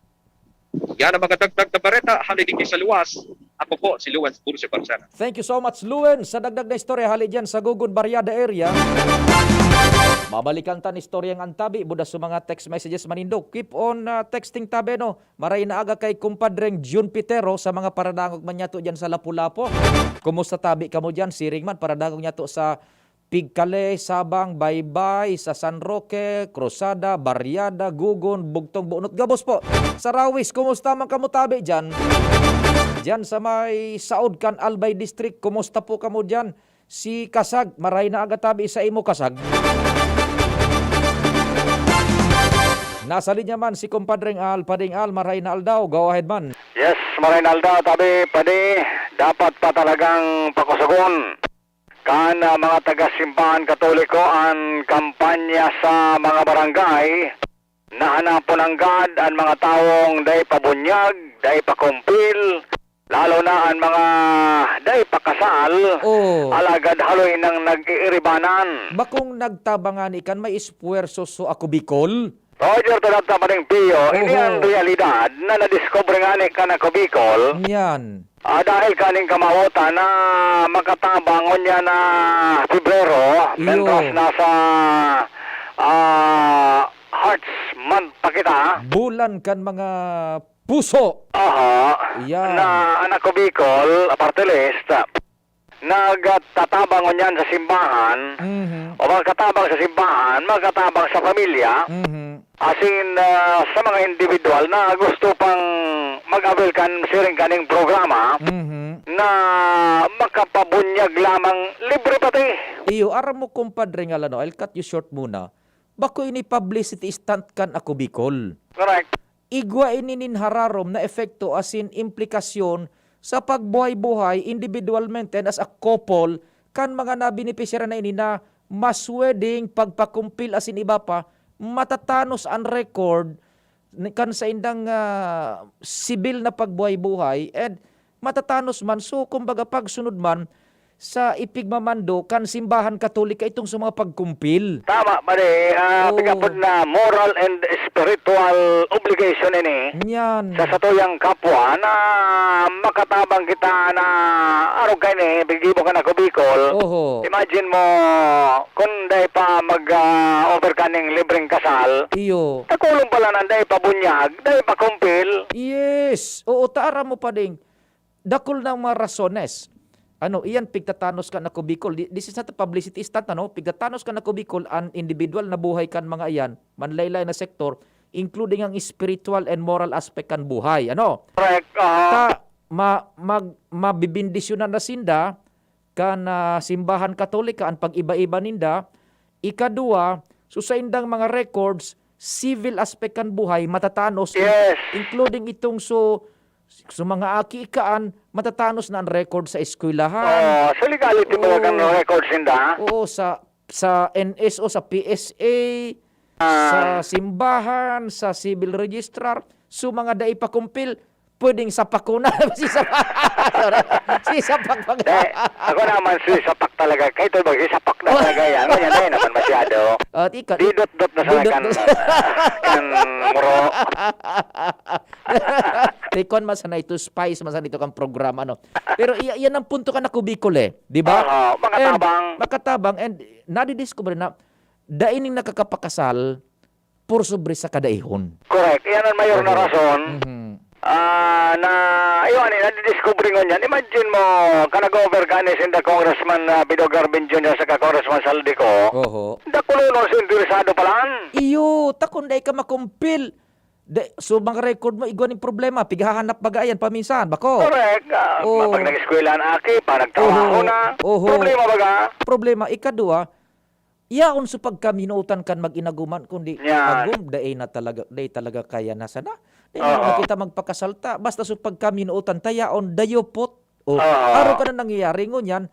Yan ang mga dagdag na bareta, hali digdi sa luwas. Ako po si Luwens Burcio Barcena. Thank you so much, Luwens, sa dagdag na istorya hali diyan sa Gugon, Barriada area. Mabalikan ta an istoryang antabi, budas sa mga text messages manindo. Keep on, ah, texting tabi, no? Maray na aga kay kumpadreng Jun Pitero sa mga paradangog man niyato diyan sa Lapu-Lapu. Kumusta tabi kamo diyan? Siring man, paradangog niyato sa Pigcale, Sabang, Baybay, sa San Roque, Cruzada, Barriada, Gugon, Bugtong, Bunot. Gabos po. Sa Rawis, kumusta man kamo tabi diyan? Diyan sa may saod kan Albay District, kumusta po kamo diyan? Si Kasag, maray na aga tabi sa imo, Kasag. Nasa linya man si Kumpadreng Al, Pading Al, maray na aldaw. Go ahead man. Yes, maray na aldaw, tabi, padi, dapat pa talagang pakusugon kan, ah, mga taga-simbahan Katoliko an kampanya sa mga barangay na hanapon nanggad an mga tawong dai pa bunyag, dai pa kumpil, lalo na an mga dai pa kasal, Oh. alagad haloy nang nag-iiribanan. Bakong nagtabang ngani kan may espuwerso so Ako Bicol? Roger, tunad ta, Pading Pio, ini Oho. an realidad na nadiskubre ngani kan Ako Bicol. Yan. Ah, dahil kaning kamawotan na makatabang ngunyan na Pebrero, Iyo. mentras nasa, ah, Hearts Month pa kita. Bulan kan mga puso. Aha. Yan. Na an Ako Bicol, Party List, nagtatabang ngunyan sa simbahan, Mhm. o magkatabang sa simbahan, magkatabang sa pamilya, Mhm. asin, ah, sa mga individual na gusto pang mag-avail kan siring kaning programa Mhm. na makapabunyag lamang libre pati. Iyo, aram mo, kumpadre, nga lano, I'll cut you short muna. Bako ini publicity stunt kan Ako Bicol. Correct. Igwa ini nin hararom na epekto asin implikasyon sa pagbuhay-buhay individualmente and as a couple kan mga nabenepisyaryo na ini na maswedeng pagpakumpil asin iba pa, matatanos an record ni, kan saindang, ah, sibil na pagbuhay-buhay and matatanos man. So, kumbaga, pagsunod man, sa ipigmamando kan simbahan Katolika itong sa mga pagkumpil. Tama, pare. Ah, Oo. Pigapod na moral and spiritual obligation ini. Nyan. Sa satuyang kapwa na makatabang kita na arog kaini, bigibo ka na ko Bicol. Oho. Imagine mo, kung dai pa mag ah, offer kaning libreng kasal, Iyo. Takulong pala na dai pa bunyag, dai pa kumpil. Yes. Oo, ta aram mo pa ding. Dakul na mga rasones. Ano, iyan pigtatanos kan ako Bicol. Di- This is not a publicity stunt, ano? Pigtatanos kan ako Bicol, an individual na buhay kan mga iyan, manlaylay na sektor, including ang spiritual and moral aspect kan buhay, ano? Correct. Ah, Ta, ma, mag, mabibindisyonan na sinda kan ah, simbahan Katolika an pag-iba-iba ninda. Ikadua, so saindang mga records, civil aspect kan buhay matatanos, in- Yes. including itong so so mga aki ikaan, matatanos na ang record sa eskwelahan. Oh, so legality Oo. Baga kan records ninda? Oo, sa sa N S O, sa P S A, Ah. Sa simbahan, sa civil registrar, so mga dai pa kumpil, pwedeng sapak ko na. Si sapak. Sorry. Si sapak pag- Dai, ako naman si sapak talaga. Kay ito ba, si sapak na talaga yan. Ganyan na yun naman masyado. Oh, di ka, Di dot-dot na sa di dot- kan, kan muro. Tikon man sana ito, spice man sana ito kang programa, no? Pero iya, yan ang punto ka na kubikol eh. Di ba? Oo, makatabang. And, makatabang and nadidiscover na dai ning nakakapakasal por sobre sa kadaihon. Correct. Iyan ang mayor na rason. Mm-hmm. Ah, na, ayun, eh, nadidiscovery ngon yan. Imagine mo, ka nag-over ka ni sinda Congressman uh, Bido Garvin Junior sa ka Congressman Saldico. Oho. Dakulonon sa interesado palaan. Iyo, takon dai ka makumpil. De, so mga record mo, igwa ning problema. Pighahanap baga yan paminsan, bako. Correct. Uh, oh. Pag nag-eskwela ang aki, pag nagtrabaho Oho. na, Oho. Problema baga. Problema. Ikadua, Yaon sa pagkaminuotan kan mag-inaguman, kundi Yan. agom, dai na talaga, dai talaga kaya na sana. Dai na Oo. na kita magpakasalta. Basta sa pagkaminuotan ta yaon, dayupot. O, Oo. Aro ka na nangyayari, ngunyan,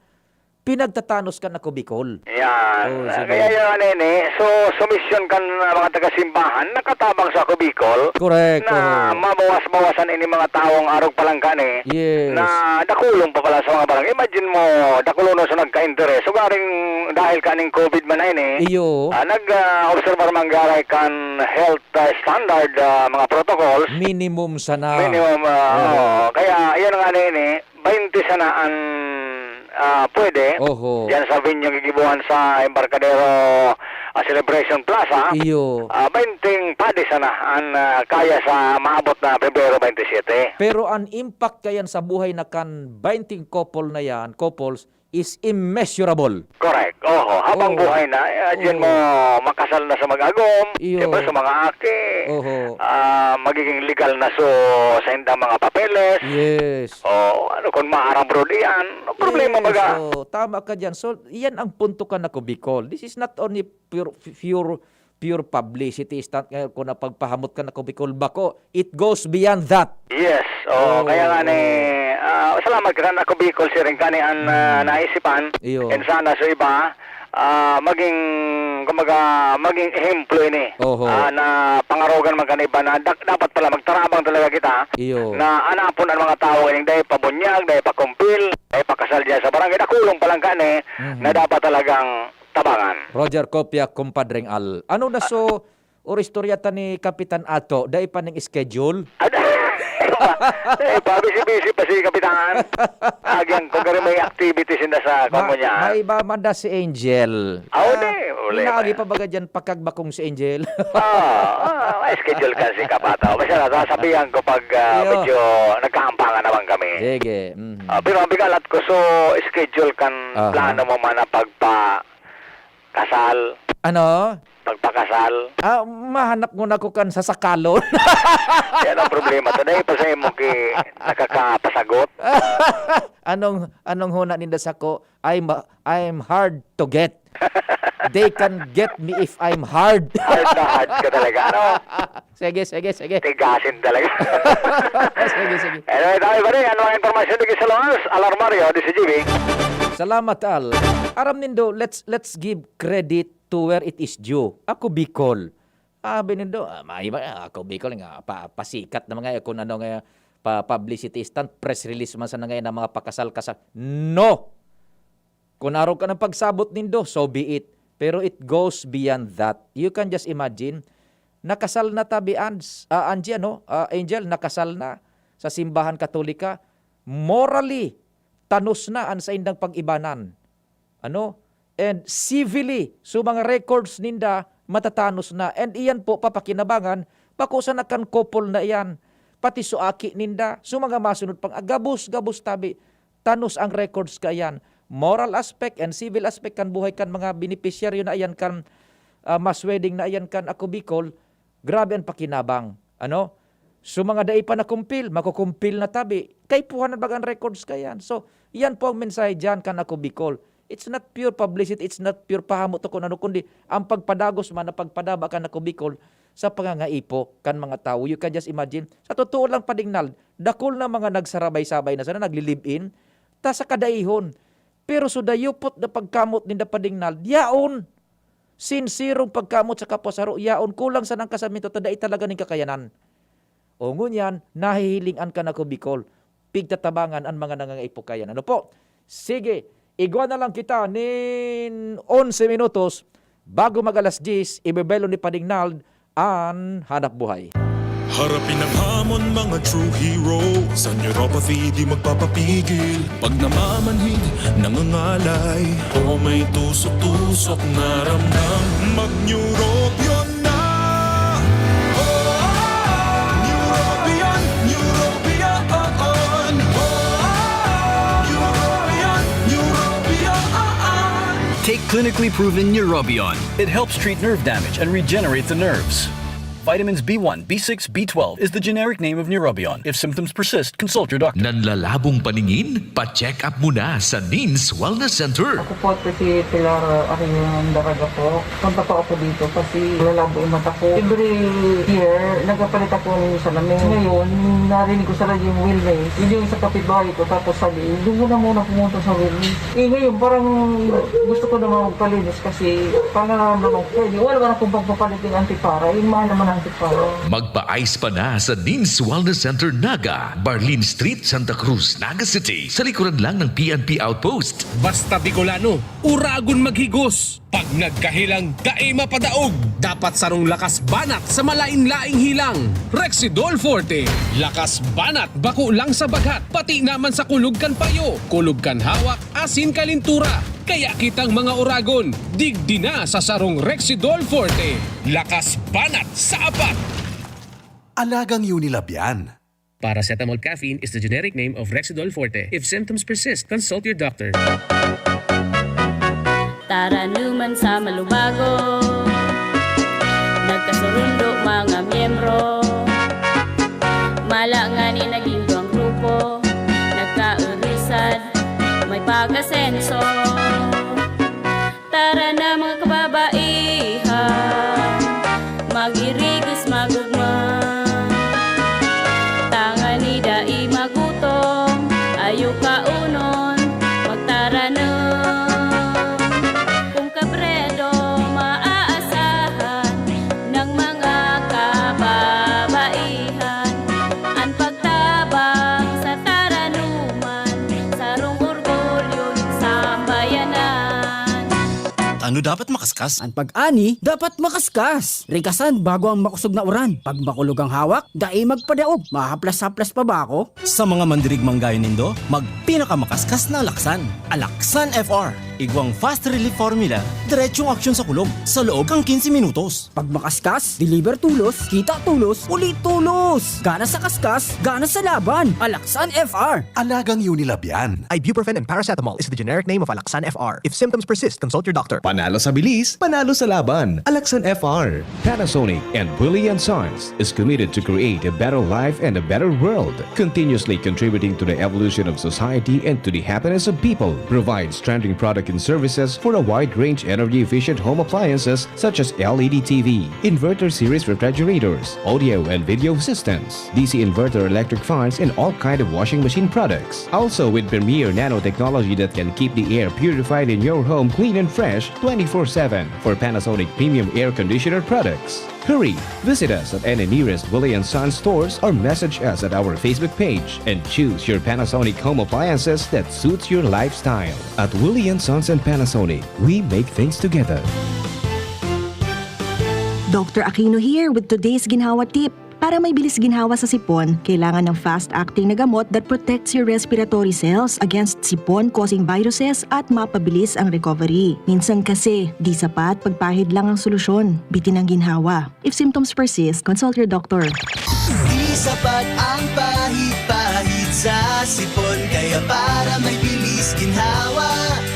pinagtatanos ka na kubikol. Yan. Oh, sige. Kaya yung ano yun eh, so, sumisyon kan uh, mga taga-simbahan, nakatabang sa Kubikol, Correct, na oo. mabawas-bawasan ini mga taong arog palangka ni, Yes. na dakulong pa pala sa mga barangay. Imagine mo, dakulonon sa nagka-interes. Ugaring dahil kaning COVID man na ini, Iyo. ah, nag-obserbar man garay kan health ah, standard, ah, mga protocols. Minimum sana. Minimum, ah, Oo. oo. Kaya, yan nga na ini, baynte sana an, ah, pwede. Oho. Diyan sa venue gigibuhan sa Embarcadero, ah, Celebration Plaza. Iyo. Ah, baynte padi sana an, ah, kaya sa maabot na Pebrero baynte siyete. Pero an impact kayan sa buhay na kan baynte couple na yan, couples, is immeasurable. Correct. Oho, habang Oo. buhay na, eh, diyan Oo. mo makasal na sa mag-agom, Iyo. siyempre sa mga aki, Oho. ah, magiging legal na so sa indang mga papeles. Yes. O ano, kung maarabroad iyan, problema Yes, baga. Oo, tama ka dyan. So, iyan ang punto ka na ko, Bicol. This is not only pure, pure pure publicity stunt ngayon kung napagpahamot ka na ko Bicol. Bako, it goes beyond that. Yes. Oh, Oo, kaya nga ni, oo. ah, salamat ka na ko Bicol, siring ka ni an, ah, Mm. naisipan. Iyo. And sana sa iba, ah, maging, kumbaga, maging ehemplo ini. Oho. Ah, na pangarogan man kan iba na dak- dapat pala magtarabang talaga kita Iyo. na anapon ang mga tao ining dahil pabunyag, dahil pakumpil, dahil pakasal diyan sa barangay. Dakulong pa lang ka ni, Mhm. na dapat talagang tabangan. Roger Copia, Kumpadreng Al. Ano na so, or istorya ta ni Kapitan Ato, dai pa ning schedule? Ada, eh, pa, busy-busy pa si Kapitan. Agyang ko garo may activities inda sa Ma- komunidad. May iba man da si Angel. Ah, Ah, di, wala inaagi pa. pa baga dyan pagkagbakong si Angel? Ah, ah, may schedule ka si Kapato. Basta nasasabihan ko pag ah, Iyo. medyo nagkaampangan naman kami. Sige. Mhm. Ah, pero ang bigalat ko, so schedule kan Aha. plano mo man na pagpa kasal. Ano? Pagpakasal. Ah, mahanap nguna ko kan sasakalon. Yan ang problema. Tanay pa sa imo ki nakakapasagot. Anong anong huna ninda sako? I'm I'm hard to get. They can get me if I'm hard. Hard na hard ka talaga, ano? Sige, sige, sige. Tigasin talaga. Sige, sige. Anyway, tayo pa rin. Ano ang impormasyon dito sa Lomas? Alarmario, D C G B. Salamat, Al. Aram nindo, let's let's give credit to where it is due. Ako, Bicol. Abi nindo, ah, maiba, ah, ako, Bicol, nga, pa, pasikat na mga, kung ano nga, pa, publicity stunt, press release man sana ngayon ang mga pakasal-kasal. No! Kun arog kan pagsabot nindo, so be it. Pero it goes beyond that. You can just imagine, nakasal na tabi, Ans-, ah, Angie, ano? Ah, Angel, nakasal na sa simbahan Katolika. Morally, tanos na an saindang pag-ibanan. Ano? And civilly, so mga records ninda, matatanos na. And iyan po, papakinabangan, bako sana kan couple na iyan. Pati so aki ninda, so mga masunod pang, ah, gabos, gabos tabi. Tanos ang records kaiyan. Moral aspect and civil aspect kan buhay kan mga benepisyaryo na iyan kan, ah, mass wedding na iyan kan Ako Bicol, grabe an pakinabang. Ano? So, mga dai pa nakumpil, makukumpil na tabi. Kaipuhan na baga an records kaiyan. So, iyan po ang mensahe diyan kan Ako Bicol. It's not pure publicity, it's not pure pahamot o kun ano, kundi ang pagpadagos man na pagpadaba kan Ako Bicol sa pangangaipo kan mga tawo. You can just imagine, sa totoo lang, Padingnald, dakul na mga nagsarabay-sabay na sana, nagli-live-in, ta sa kadaihon. Pero so dayupot na pagkamot ninda, Padingnald, yaon. Sinserong pagkamot sa kapwa saro, yaon, kulang sana an kasaminto ta dai talaga nin kakayanan. O ngunyan, nahihiling an kan Ako Bicol. Pigtatabangan an mga nangangaipo kaiyan. Ano po? Sige, igwa na lang kita nin onse minutos bago mag alas diyes, ibebelo ni Padingnald an hanap buhay. Harapin ang hamon, mga true hero. Sa neuropathy, di magpapapigil. Pag namamanhid, nangangalay, o may tusok-tusok na ramdam, mag-Neurobion na! Oh, Neurobion, Neurobion, oh, oh. Oh, Neurobion, Neurobion, oh, oh. Take clinically proven Neurobion. It helps treat nerve damage and regenerate the nerves. Vitamins B one, B six, B twelve is the generic name of Neurobion. If symptoms persist, consult your doctor. Nanlalabong paningin? Pa-check up muna sa Nins Wellness Center. Ako po si Pilar Arion Daraga po. Punta po ako dito kasi lalabo yung mata ko. Every year, nagpapalit ako ng salamin. Ngayon, narinig ko sa radyo yung wellness. Yun yung sa kapitbahay ko. Tapos sabi, doon ko na muna pumunta sa wellness. Eh ngayon, parang gusto ko naman magpalinis kasi para naman pwede. Wala naman akong pagpapalit ng antipara. Yung mahal naman ang antipara. Magpa-eyes pa na sa Nins Wellness Center, Naga, Barlin Street, Santa Cruz, Naga City, sa likuran lang ng P N P Outpost. Basta Bicolano, uragon maghigos. Pag nagkahilang, dai mapadaog. Dapat sarong lakas banat sa malain-laing hilang. Rexidol Forte. Lakas banat bako lang sa baghat, pati naman sa kulog kan payo, kulog kan hawak, asin kalintura. Kaya kitang mga uragon, digdi na sa sarong Rexidol Forte. Lakas banat sa apat. Alagang Unilab yan. Paracetamol caffeine is the generic name of Rexidol Forte. If symptoms persist, consult your doctor. Taranuman sa malubago, nagkasurundo mga miyembro. Mala ngani naging duwang grupo, nagkaurusad, may pag-asenso. Tara na mga kababaihan, mag-irigos magugma. Tangani dai magutom, ayo kaunon, magtaranom. Kung kabredo maaasahan ng mga kababaihan, an pagtabang sa taranuman, sarong orgulyo nin sambayanan. Ano dapat makaskas? An pag-ani dapat makaskas. Rikasan bago ang makosog na uran. Pag makulog ang hawak, dai magpadaog. Mahaplas-haplas pa ba ako? Sa mga mandirigmang gaya nindo, magpinakamakaskas na alaksan. Alaksan F R. Igwang fast relief formula, diretsong aksyon sa kulog sa loob kan quince minutos. Pag makaskas, deliver tulos, kita tulos, uli tulos! Gana sa kaskas, gana sa laban! Alaksan F R! Alagang Unilab yan. Ibuprofen and paracetamol is the generic name of Alaxan F R. If symptoms persist, consult your doctor. Panalo sa bilis, panalo sa laban. Alaxan F R. Panasonic and Willie and Sons is committed to create a better life and a better world, continuously contributing to the evolution of society and to the happiness of people. Provides trending product and services for a wide range energy-efficient home appliances such as L E D T V, inverter series refrigerators, audio and video systems, D C inverter electric fans, and all kind of washing machine products. Also with premier nanotechnology that can keep the air purified in your home clean and fresh twenty-four seven for Panasonic premium air conditioner products. Hurry! Visit us at any nearest Willie and Sons stores or message us at our Facebook page and choose your Panasonic home appliances that suits your lifestyle. At Willie and Sons and Panasonic, we make things together. Doctor Aquino here with today's ginhawa tip. Para may bilis ginhawa sa sipon, kailangan ng fast-acting na gamot that protects your respiratory cells against sipon-causing viruses at mapabilis ang recovery. Minsan kasi, di sapat pagpahid lang ang solusyon. Bitin ang ginhawa. If symptoms persist, consult your doctor. Di sapat ang pahid-pahid sa sipon. Kaya para may bilis ginhawa,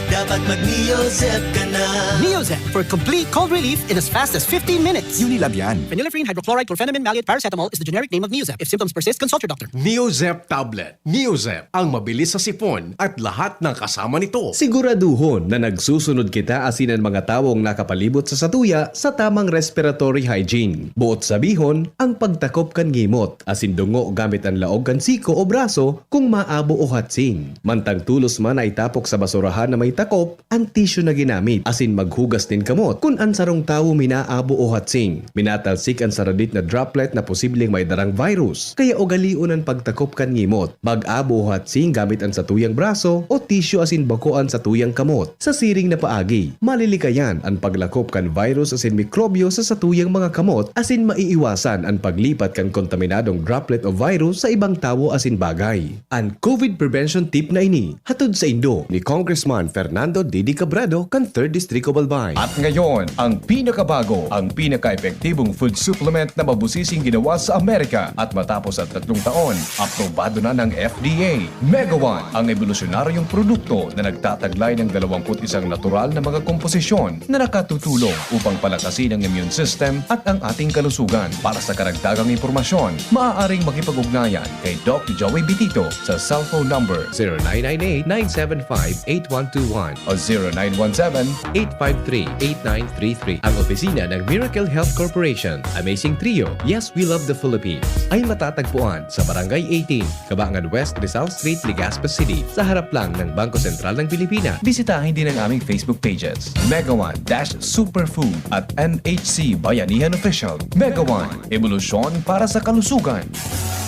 dapat mag-Neozep ka na. Neozep for complete cold relief in as fast as fifteen minutes. Unilab yan. Phenylephrine, hydrochloride, chlorphenamine, maleate, paracetamol is the generic name of Neozep. If symptoms persist, consult your doctor. Neozep tablet. Neozep, ang mabilis sa sipon at lahat ng kasama nito. Siguraduhon na nagsusunod kita asin an mga tawong nakapalibot sa satuya sa tamang respiratory hygiene. Buot sabihon, ang pagtakop kan ngimot asin dungo gamit an laog kan siko o braso kung maabo o hatsing. Mantang tulos man na itapok sa basurahan na may takop, an tisyu na ginamit asin maghugas nin kamot kun an sarong tawo minaabo o hatsing. Minatalsik an saradit na droplet na posibleng may darang virus, kaya ugalion an pagtakop kan ngimot, mag-abo o hatsing gamit an satuyang braso o tisyu asin bako an satuyang kamot. Sa siring na paagi, malilikayan an paglakop kan virus asin mikrobyo sa satuyang mga kamot asin maiiwasan an paglipat kan kontaminadong droplet o virus sa ibang tawo asin bagay. An COVID prevention tip na ini hatod saindo ni Congressman Fernando Didi Cabredo kan Third District of Albay. At ngayon, ang pinakabago, ang pinaka-epektibong food supplement na mabusising ginawa sa Amerika at matapos ang tatlong taon, aprobado na ng F D A. Mega One, ang ebolusyonaryong produkto na nagtataglay ng dalawampu't isang natural na mga komposisyon na nakatutulong upang palakasin ang immune system at ang ating kalusugan. Para sa karagdagang impormasyon, maaaring makipag-ugnayan kay Doc Joey Bitito sa cellphone number zero nine nine eight, nine seven five, eight one two one o zero nine one seven, eight five three, eight nine three three. Ang opisina ng Miracle Health Corporation, Amazing Trio, Yes, We Love the Philippines, ay matatagpuan sa Barangay eighteen, Cabangan West, Rizal Street, Legazpi City, sa harap lang ng Bangko Sentral ng Pilipinas. Bisitahin din ang aming Facebook pages, Mega One dash Superfood at M H C Bayanihan Official. Mega One, ebolusyon para sa kalusugan.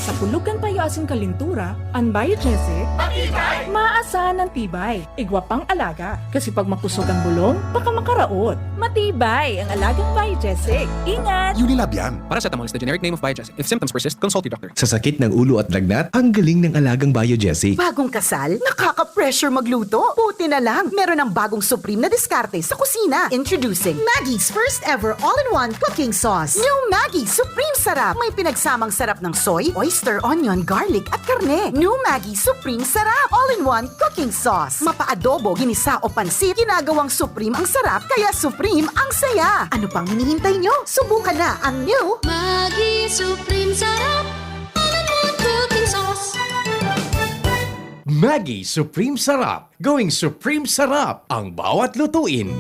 Sa pulog kan payo asin kalintura, an Biogesic, matibay! Maasahan an tibay. Igwa pang alaga. Kasi pag makusog ang bulong, baka makaraot. Matibay ang alagang Biogesic. Ingat! Unilab yan. Paracetamol is the generic name of Biogesic. If symptoms persist, consult your doctor. Sa sakit ng ulo at lagnat, ang galing ng alagang Biogesic. Bagong kasal? Nakaka-pressure magluto? Buti na lang, meron ng bagong supreme na diskarte sa kusina. Introducing Maggie's first ever all-in-one cooking sauce. New Maggie Supreme Sarap. May pinagsamang sarap ng soy, oyster, onion, garlic at karne. New Maggie Supreme Sarap. All-in-one cooking sauce. Mapa-adobo, ginisa o pansit, ginagawang supreme ang sarap, kaya supreme ang saya. Ano pang hinihintay nyo? Subukan na ang new Maggi Supreme Sarap, all-in-one cooking sauce. Maggi Supreme Sarap. Gawing Supreme Sarap ang bawat lutuin.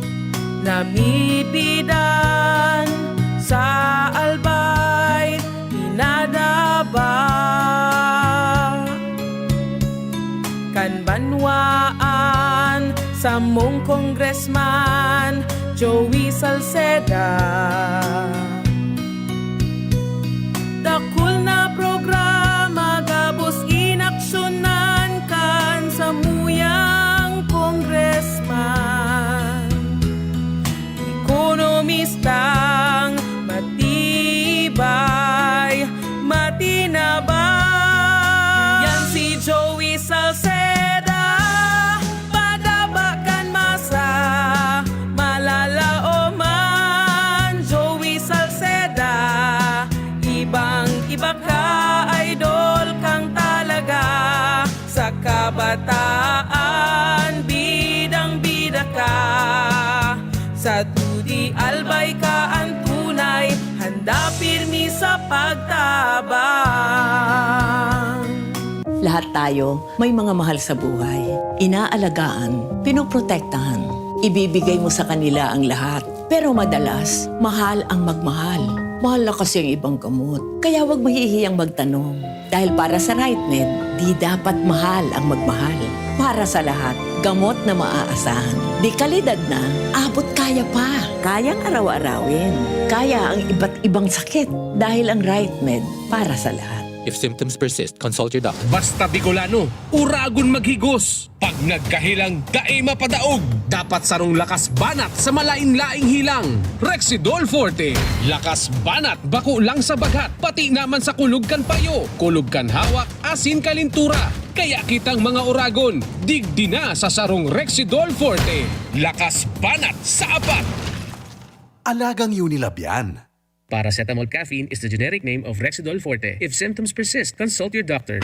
Namipidan sa Albay, pinadaba kan banwaan samong Congressman Joey Salceda. Dakul na programa gabos inaksyonan kan samuyang congressman. Ekonomistang matibay, matinabang. Yan si Joey Salceda, padaba kan masa, malalaoman. Joey Salceda, ibang-iba ka, idol kang talaga. Sa kabataan, bidang-bida ka. Sa dudi, Albay ka an tunay, handa pirmi sa pagtabang. Lahat tayo may mga mahal sa buhay. Inaalagaan, pinoprotektahan. Ibibigay mo sa kanila ang lahat. Pero madalas, mahal ang magmahal. Mahal na kasi ang ibang gamot. Kaya huwag mahihiyang magtanong. Dahil para sa RightMed, di dapat mahal ang magmahal. Para sa lahat, Gamot na maaasahan. Dekalidad na, abot kaya pa. Kayang araw-arawin. Kaya ang iba't ibang sakit dahil ang right med para sa lahat. If symptoms persist, consult your doctor. Basta Bicolano, uragon maghigos. Pag nagkahilang, dai mapadaog. Dapat sarong lakas banat sa malain-laing hilang. Rexidol Forte. Lakas banat bako lang sa baghat, pati naman sa kulog kan payo, kulog kan hawak, asin kalintura. Kaya kitang mga uragon, digdi na sa sarong Rexidol Forte. Lakas banat sa apat! Alagang Unilab yan. Paracetamol caffeine is the generic name of Rexidol Forte. If symptoms persist, consult your doctor.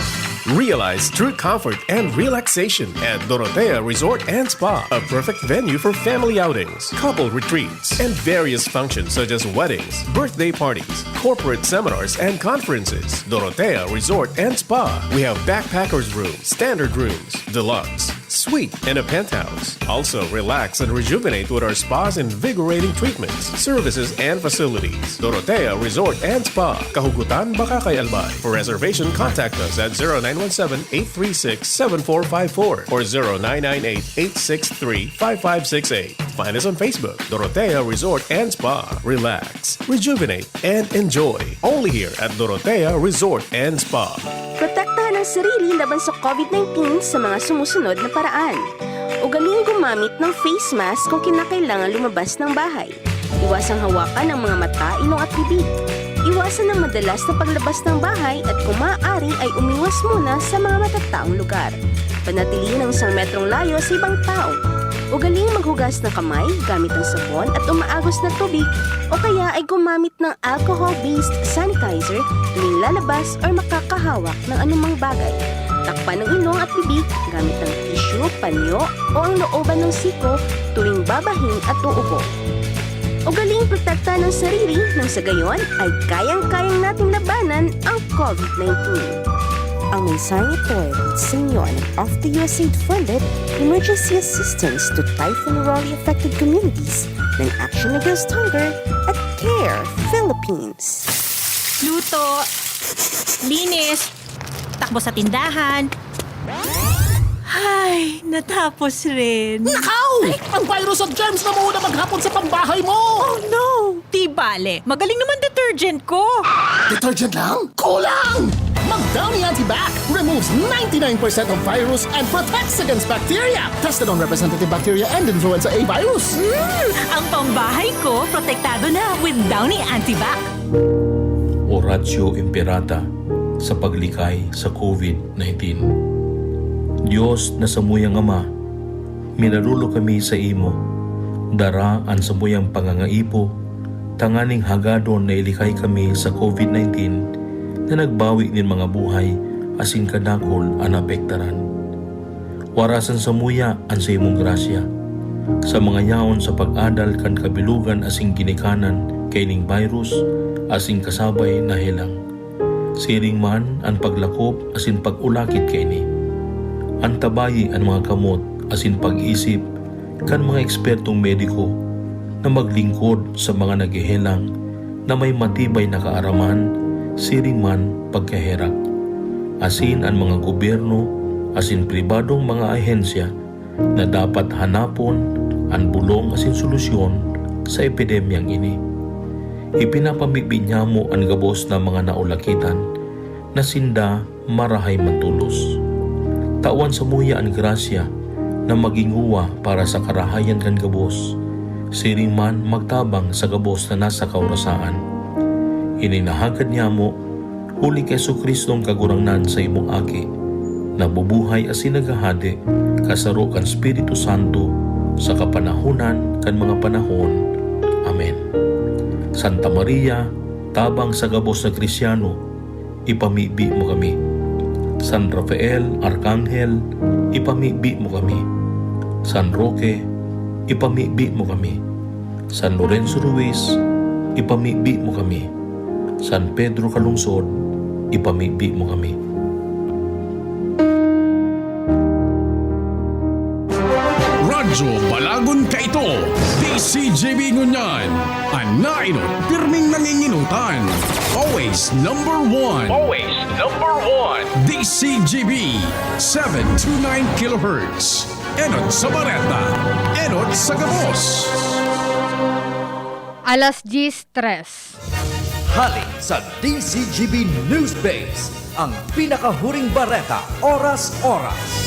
Realize true comfort and relaxation at Dorotea Resort and Spa, a perfect venue for family outings, couple retreats, and various functions such as weddings, birthday parties, corporate seminars, and conferences. Dorotea Resort and Spa. We have backpackers room, standard rooms, deluxe, suite, and a penthouse. Also, relax and rejuvenate with our spa's invigorating treatments, services, and facilities. Dorotea Resort and Spa, Kahugutan, Bacacay, Albay. For reservation, contact us at zero nine one seven, eight three six, seven four five four or zero nine nine eight, eight six three, five five six eight. Find us on Facebook, Dorotea Resort and Spa. Relax, rejuvenate, and enjoy. Only here at Dorotea Resort and Spa. Protektahan ang sarili laban sa covid nineteen sa mga sumusunod na paraan. Ugaling gumamit ng face mask kung kinakailangan lumabas ng bahay. Iwasang hawakan ang mga mata, ilong at bibig. Iwasan ang madalas na paglabas ng bahay at kung maaari ay umiwas muna sa mga matataong lugar. Panatilihin ang isang metrong layo sa ibang tao. Ugaling maghugas ng kamay gamit ang sabon at umaagos na tubig o kaya ay gumamit ng alcohol-based sanitizer tuwing lalabas or makakahawak ng anumang bagay. Takpan ang ilong at bibig gamit ang tissue, panyo o ang looban ng siko tuwing babahin at uubo. Ugaling protektahan ang sarili nang sa gayon ay kayang-kayang nating labanan ang covid nineteen. Ang mensaheng ito ay hatid sa inyo ng Off the U S A I D funded emergency assistance to Typhoon Rolly affected communities ng Action Against Hunger at CARE Philippines. Luto, linis, takbo sa tindahan. Ay, natapos rin. Nakaw! Ay! Ang virus at germs na muna maghapon sa pambahay mo! Oh no! Di bale, magaling naman detergent ko. Detergent lang? Kulang! Mag Downy Antibac removes ninety-nine percent of virus and protects against bacteria. Tested on representative bacteria and influenza A virus. Mm, ang pambahay ko, protektado na with Downy Antibac. Oratio Imperata sa paglikay sa covid nineteen. Dios na samuyang Ama, minaluluyo kami saimo. Dara an samuyang pangangaipo tanganing hagadon na ilikay kami sa covid nineteen na nagbawi nin mga buhay asin kadakul an naapektaran. Warasan samuya an saimong grasya, sa mga yaon sa pag-adal kan kabilogan asin ginikanan kaining virus asin kasabay na helang. Siring man an paglakop asin pag-ulakit kaini. Antabayi an mga kamot asin pag-isip kan mga ekspertong mediko na maglingkod sa mga naghehelang na may matibay na kaaraman, siring man pagkaherak. Asin an mga gobyerno asin pribadong mga ahensya na dapat hanapon an bolong asin solusyon sa epidemyang ini. Ipinapamibi niyamo an gabos na mga naulakitan na sinda marahay man tolos. Tawan samuya an grasya na magin uwa para sa karahayan kan gabos, siring man magtabang sa gabos na nasa kaorasaan. Ini nahagad niyamo huli ki Jesu-Cristong Kagurangnan, saimong Aki, na bubuhay asin naghahade kasaro kan Espiritu Santo sa kapanahonan kan mga panahon. Amen. Santa Maria, tabang sa gabos na Kristiano, ipamibi mo kami. San Rafael, Arkanghel, ipamibi mo kami. San Roque, ipamibi mo kami. San Lorenzo Ruiz, ipamibi mo kami. San Pedro Calungsod, ipamibi mo kami. Radyo Balagon Kaito, D C G B ngunyan, an nainot pirming nanginginutan. Always number one. Always number one. D C G B, seven two nine kilohertz. Enot sa bareta, enot sa gabos. Alas diyes tres. Hali sa D Z G B News Base, ang pinakahuring bareta, oras-oras.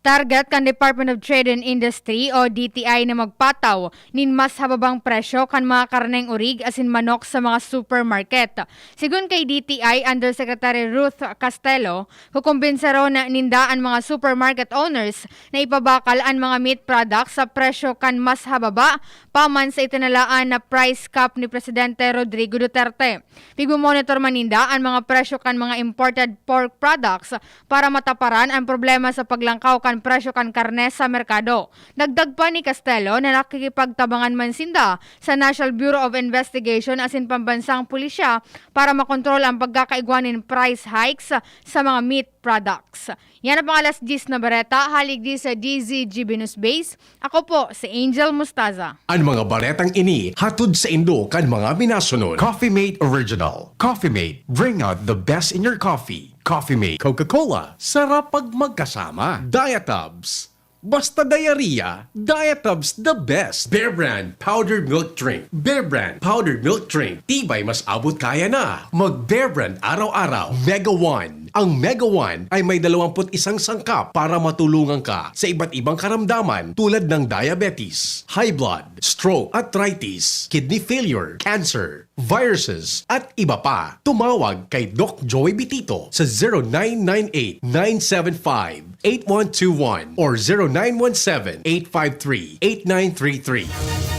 Target kan Department of Trade and Industry o D T I na magpataw nin mas hababang presyo kan mga karneng orig asin manok sa mga supermarket. Sigon kay D T I Undersecretary Ruth Castelo, kukumbinsaron ninda an mga supermarket owners na ipabakal an mga meat products sa presyo kan mas hababa pa man sa itinalaan na price cap ni Presidente Rodrigo Duterte. Pigmo-monitor man ninda an mga presyo kan mga imported pork products para mataparan an problema sa paglangkaw kan presyo kan karne sa merkado. Dagdag pa ni Castelo na nakikipagtabangan man sinda sa National Bureau of Investigation asin pambansang pulisya para makontrol ang pagkakaigwa nin price hikes sa mga meat products. Yan ang mga alas diyes na bareta, hali digdi sa D Z G B News Base. Ako po si Angel Mustaza. An mga baretang ini hatod saindo kan mga minasunod: Coffee Mate Original. Coffee Mate, bring out the best in your coffee. Coffee Mate Coca-Cola, sarap pag magkasama. Diatabs, basta diarrhea, Diatabs the best. Bear Brand Powdered Milk Drink. Bear Brand Powdered Milk Drink. Tibay mas abot kaya na. Mag Bear Brand araw-araw. Mega One. Ang Mega One ay may dalawampu't isang sangkap para matulungan ka sa iba't ibang karamdaman tulad ng diabetes, high blood, stroke, arthritis, kidney failure, cancer, viruses, at iba pa. Tumawag kay Doc Joy Bitito sa zero nine nine eight, nine seven five, eight one two one or zero nine one seven, eight five three, eight nine three three.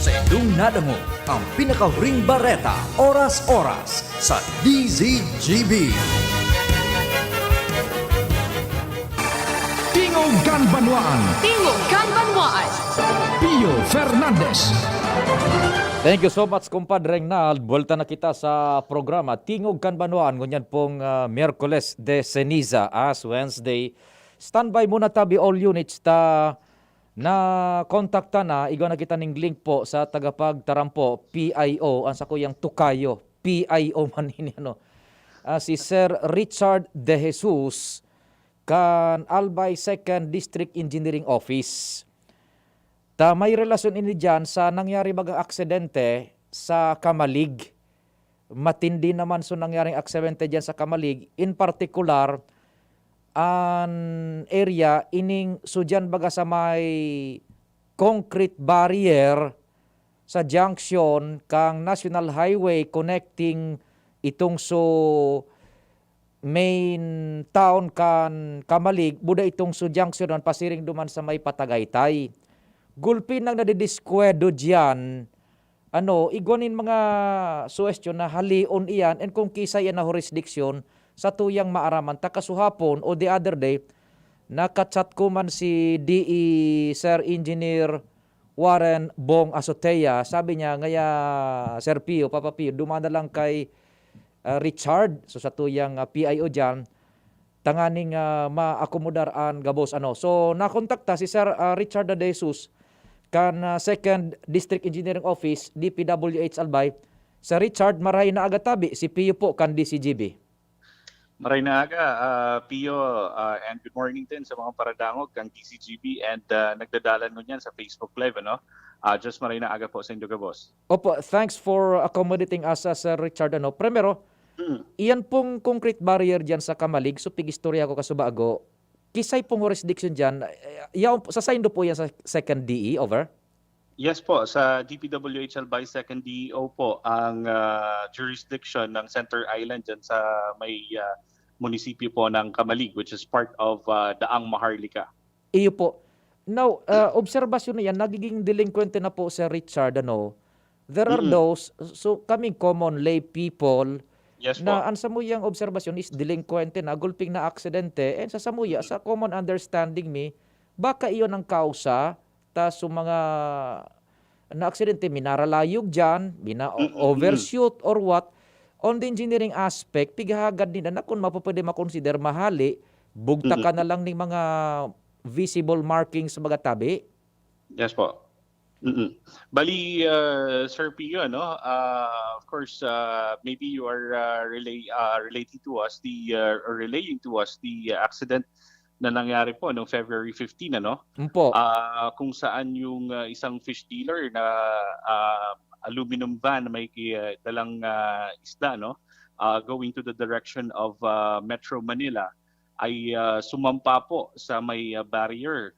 Sa indong nadangog ang pinakahuring bareta, oras-oras sa D Z G B. Tingog kan Banwaan. Tingog kan Banwaan. Pio Fernandez. Thank you so much, Kumpadre Regnald. Buwelta na kita sa programa Tingog kan Banwaan, ngunyan pong, ah, Miyerkules de Ceniza, as Wednesday. Standby muna tabi, all units, ta nakontakta na, igwa na kita ning link po sa tagapagtaram po, P I O, ang sakuyang tukayo, P I O man ini, ano. Ah, si Sir Richard De Jesus, kan Albay Second District Engineering Office. Ta may relasyon ini diyan sa nangyari bagang aksidente sa Camalig. Matindi naman so nangyaring aksidente diyan sa Camalig. In particular, an area ining so diyan baga sa may concrete barrier sa junction kan National Highway connecting itong so main town kan Camalig, buda itong so junction pasiring duman sa may Patagaytay. Gulpi nang nadidiskwedad diyan, ano, igwa nin mga suhestyon na haleon iyan, and kung kisay iyan na jurisdiction, satuyang maaraman ta. Kasuhapon o the other day, naka-chat ko man si D E Sir Engineer Warren Bong Azotea. Sabi niya, "Ngaya, Sir Pio, Papa Pio, duman na lang kay, ah, Richard, so satuyang, ah, P I O diyan, tanganing, ah, maakomodar an gabos." Ano. So, nakontakta si Sir, ah, Richard De Jesus, kan, ah, Second District Engineering Office, D P W H Albay. Sir Richard, maray na aga tabi, si Pio po kan D C G B. Maray na aga, ah, Pio, ah, and good morning din sa mga paradangog kan D C G B and, ah, nagdadalan ngunyan sa Facebook Live, ano? Ah, just maray na aga po sa indo gabos. Opo, thanks for accommodating us, ah, Sir Richard. Ano, primero, Mm. iyan pong concrete barrier diyan sa Camalig, so pig-istorya ko kasubago, kisay pong jurisdiction diyan, eh, yaon po, sa saindo po yan sa second D E, over? Yes po, sa D P W H Albay second D E O po ang, ah, jurisdiction ng Center Island diyan sa may, ah, munisipyo po ng Camalig, which is part of, ah, Daang Maharlika. Iyo po. Now, ah, obserbasyon na yan, nagiging delinkwente na po, Sir Richard, ano? There are Mm. those, so kaming common lay people, Yes na po. ang samuyang obserbasyon is delinkwente na, gulping na aksidente, and sa samuya, sa common understanding mi, baka iyon ang kausa, ta so mga na aksidente, minaralayog diyan, mina-, Mm, mm. overshoot or what. On the engineering aspect, pighahagad ninda na kun mapupwede makonsider mahali, bugtakan Mm. na lang ning mga visible markings sa mga tabi. Yes po. Mm. Bali, ah, Sir Pio, no, ah, of course, uh, maybe you are uh, relay, uh, relating to us the uh, or relaying to us the accident na nangyari po noong February fifteen, ano? Mpo. Ah, kung saan yung ah, isang fish dealer na ah, aluminum van na may ki- dalang ah, isda, no? Ah, going to the direction of ah, Metro Manila ay ah, sumampa po sa may ah, barrier.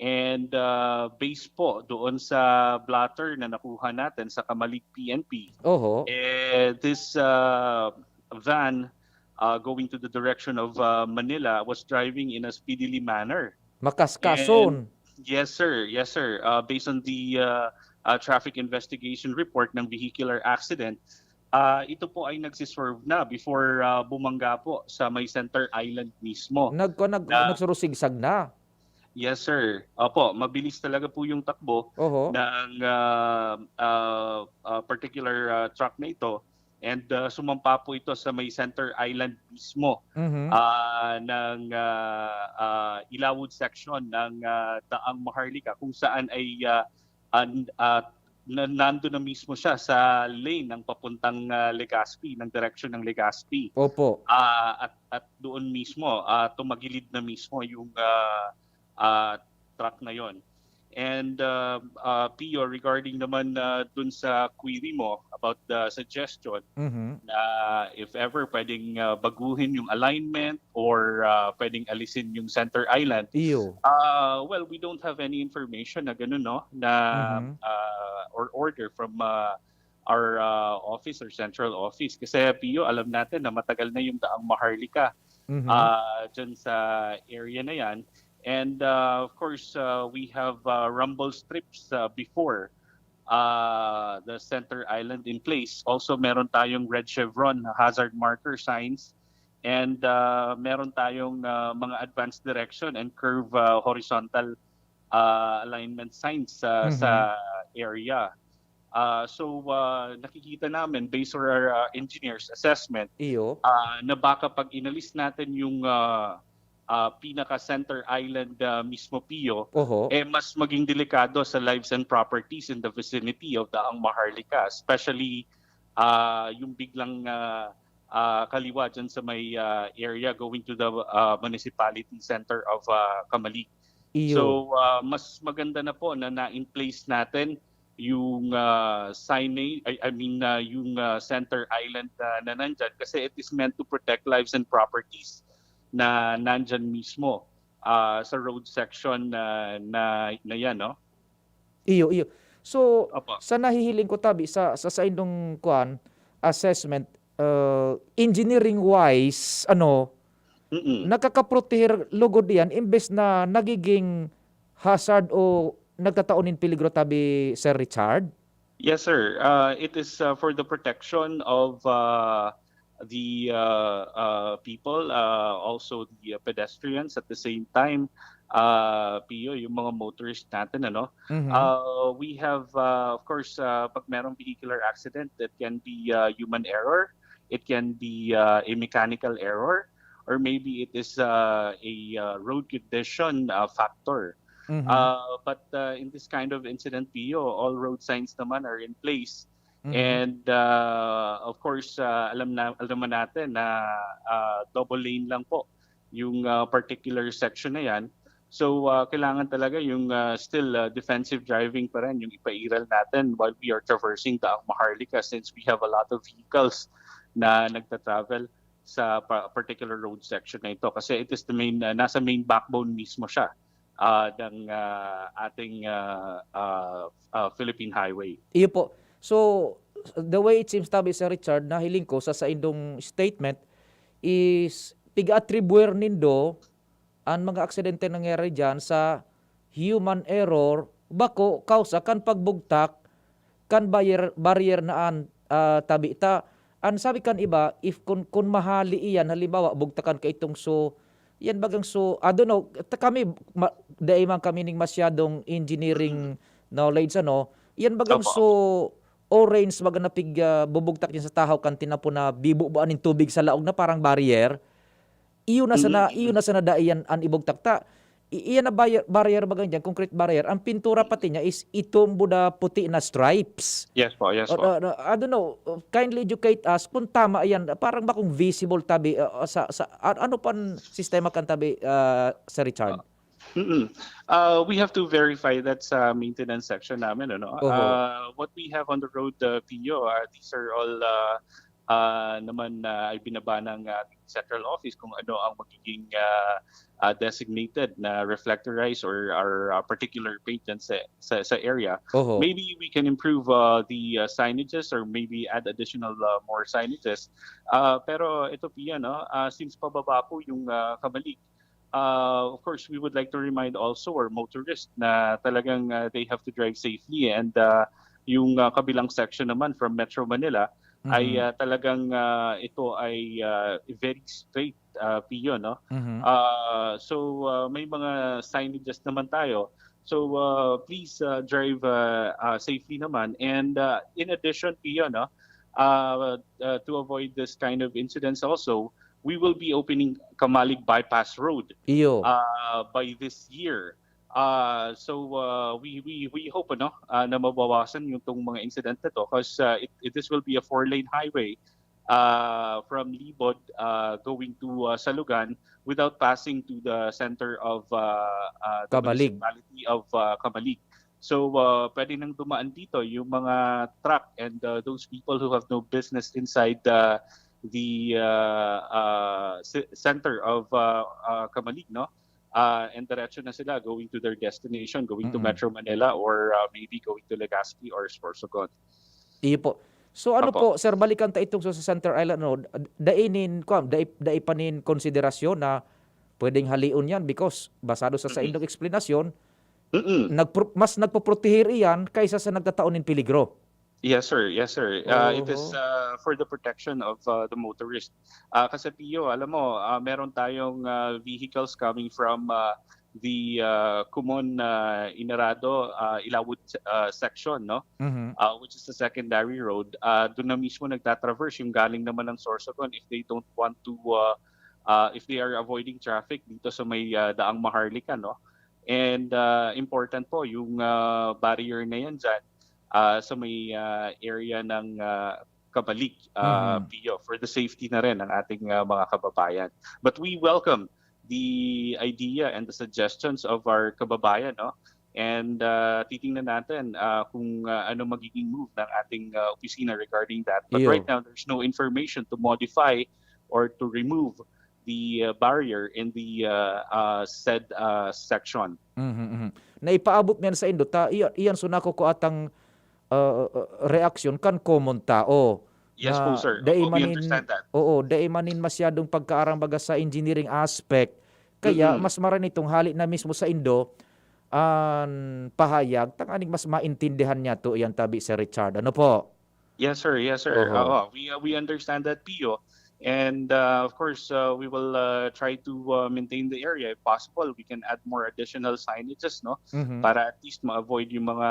And ah, based po doon sa blotter na nakuha natin sa Kamalig P N P, Oho. eh, this uh, van uh, going to the direction of uh, Manila was driving in a speedily manner. Makaskason. Yes, sir. Yes, sir. Uh, based on the uh, uh, traffic investigation report ng vehicular accident, uh, ito po ay nagsiswerve na before uh, bumangga po sa may Center Island mismo. Nagko nag, Na- nagsurusigsag na. Yes, sir. Opo, mabilis talaga po yung takbo Oho. ng uh, uh, uh, particular uh, truck na ito. And uh, sumampa po ito sa may Center Island mismo Mhm. ah, ng ah, ah, Ilawod section ng ah, Daang Maharlika, kung saan ay ah, an- ah, na, nando na mismo siya sa lane ng papuntang ah, Legazpi, ng direksyon ng Legazpi. Opo. Ah, at at doon mismo ah, tumagilid na mismo yung ah, ah, truck na yon. And uh, uh, Pio, regarding naman uh, dun sa query mo about the suggestion Mhm. na if ever pwedeng uh, baguhin yung alignment or uh, pwedeng alisin yung Center Island, Iyo. uh, well, we don't have any information na ganun, no? Na Mhm. uh, or order from uh, our uh, office or central office. Kasi Pio, alam natin na matagal na yung Daang Maharlika Mhm. ah dyan sa area na yan. And uh, of course, uh, we have uh, rumble strips uh, before uh, the Center Island in place. Also, meron tayong red chevron hazard marker signs. And uh, meron tayong uh, mga advanced direction and curve uh, horizontal uh, alignment signs sa Mhm. sa area. Uh, so uh, nakikita namin based on our uh, engineers assessment Iyo. ah, na baka pag inalis natin yung ah, ah, pinaka Center Island ah, mismo, Pio, Oho. eh mas maging delikado sa lives and properties in the vicinity of Daang Maharlika, especially ah, yung biglang ah, ah, kaliwa dyan sa may ah, area going to the ah, municipality center of ah, Camalig. Iyo. So ah, mas maganda na po na na-in place natin yung ah, signage, I, I mean ah, yung ah, Center Island ah, na nandyan, kasi it is meant to protect lives and properties na nandyan mismo ah, sa road section na na, na yan, no? Iyo, iyo. So, Opo. sa nahihiling ko tabi sa sa saindong kuan, assessment, uh, engineering wise, ano, Mm-mm. nakakaproteher lugod iyan imbes na nagiging hazard o nagtatao nin peligro tabi, Sir Richard? Yes, sir. Uh, it is uh, for the protection of uh, the uh, uh, people, uh, also the uh, pedestrians at the same time. Uh, Pio, yung mga motorist natin, ano? Mhm. Uh, we have, uh, of course, uh, pag merong vehicular accident, that can be uh, human error, it can be uh, a mechanical error, or maybe it is uh, a uh, road condition uh, factor. Mhm. Uh, but uh, in this kind of incident, Pio, all road signs naman are in place. Mhm. And uh, of course, uh, alam na alam naman natin na uh, double lane lang po yung uh, particular section na yan. So uh, kailangan talaga yung uh, still uh, defensive driving pa rin yung ipairal natin while we are traversing the Maharlika, since we have a lot of vehicles na nagta-travel sa pa- particular road section na ito, kasi it is the main uh, nasa main backbone mismo siya uh, ng uh, ating uh, uh, uh, Philippine Highway. Iyo po. So, the way it seems tabi, Sir Richard, nahiling ko sa saindong statement is piga-atribuer nindo an mga aksidente nangyari diyan sa human error, bako kausa kan pagbugtak kan barrier, barrier na an ah, tabi ta. An sabi kan iba, if kun, kun mahali iyan, halimbawa, bugtakan ka itong so, yan bagang so, I don't know, ta kami, ma, dai man kami ning masyadong engineering knowledge, ano, yan bagang Opo. So, orange, baga napig, ah, bubugtak yan sa tahaw kan tinapo na bibubuan nin tubig sa laog na parang barrier. Iyo na sana, Mm. iyo na sana dai yan an ibugtak ta. i-, iyan na barrier, barrier baga niyan, concrete barrier. Ang pintura pati niya is itom buda puti na stripes. Yes po, yes O, po. o, o, I don't know, uh, kindly educate us kung tama iyan. Parang bakong visible tabi, uh, uh, sa, sa, a-, ano pan sistema kan tabi, uh, Sir Richard? Uh, mm-mm. Uh, we have to verify that sa maintenance section namin, ano. Oho. Uh, what we have on the road, uh, Pio, uh, these are all, uh, uh, naman na ibinaba ng, uh, central office kung ano ang magiging, uh, uh, designated na reflectorized or, or, uh, particular paint dyan sa, sa, sa area. Oho. Maybe we can improve, uh, the, uh, signages or maybe add additional, uh, more signages. Uh, pero ito, Pia, no? Uh, since pababa po yung, uh, Kamalig, uh, of course, we would like to remind also our motorists na talagang, uh, they have to drive safely and, uh, yung, uh, kabilang section naman from Metro Manila ay, Mhm. uh, talagang, uh, ito ay, uh, very straight, uh, Pio, no? Mhm. Uh, so, uh, may mga signages naman tayo. So, uh, please, uh, drive, uh, uh, safely naman. And, uh, in addition, Pio, no, uh, uh, to avoid this kind of incidents also, we will be opening Kamalig Bypass Road, Iyo. uh, by this year. Uh, so, uh, we, we, we hope, ano, uh, na mabawasan yung tong mga incident na to 'cause, uh, it, it, this will be a four-lane highway, uh, from Libod, uh, going to, uh, Salugan without passing to the center of, uh, uh, the Kamalig. municipality of, uh, Kamalig. So, uh, pwede nang dumaan dito yung mga truck and, uh, those people who have no business inside the, the, uh, uh, ce-, center of, uh, uh, Kamalig, no? Uh, and diretso na sila going to their destination, going to Mm. Metro Manila or, uh, maybe going to Legazpi or Sorsogon. Iyo po. So, ano Opo. po, sir, balikan ta itong sa, sa Center Island, no? D-, dai nin, kwan, dai, dai pa nin konsiderasyon na pwedeng halion yan because basado sa Mm-mm. saindong eksplanasyon, Mm-mm. nagpro-, mas nagpoproteher iyan kaysa sa nagtatao nin peligro. Yes, sir. Yes, sir. Uh, it is, Oho. uh, for the protection of, uh, the motorist. Uh, kasi, Pio, alam mo, uh, meron tayong, uh, vehicles coming from, uh, the, uh, Kumon, uh, Inarado, uh, Ilawod, uh, section, no? Mhm. Uh, which is the secondary road. Uh, doon na mismo nagtatraverse yung galing naman ng Sorsogon if they don't want to, uh, uh, if they are avoiding traffic dito sa may, uh, Daang Maharlika, no? And, uh, important po yung, uh, barrier na yan dyan, uh, sa may, uh, area ng, uh, Kamalig, uh, Mhm. Pio, for the safety na rin ng ating, uh, mga kababayan. But we welcome the idea and the suggestions of our kababayan, no? And, uh, titingnan natin, uh, kung, uh, ano magiging move ng ating, uh, opisina regarding that. But Iyo. right now, there's no information to modify or to remove the, uh, barrier in the, uh, uh, said, uh, section. Mhm, mhm. Na ipaabot man saindo ta, iya-, iyan so nakukuha tang, uh, uh, reaksyon kan komon tao Yes na po, sir. dai Opo, we manin-, understand that. oo, dai manin masyadong pagkaaram baga sa engineering aspect. Kaya Mm-mm. mas maranitong hali na mismo saindo an pahayag, tanganing mas maintindihan niyato iyan tabi, Sir Richard. Ano po? Yes, sir. Yes, sir. Oho. Oo, we, uh, we understand that, Pio. And, uh, of course, uh, we will, uh, try to, uh, maintain the area. If possible, we can add more additional signages, no? Mhm. Para at least ma-avoid yung mga,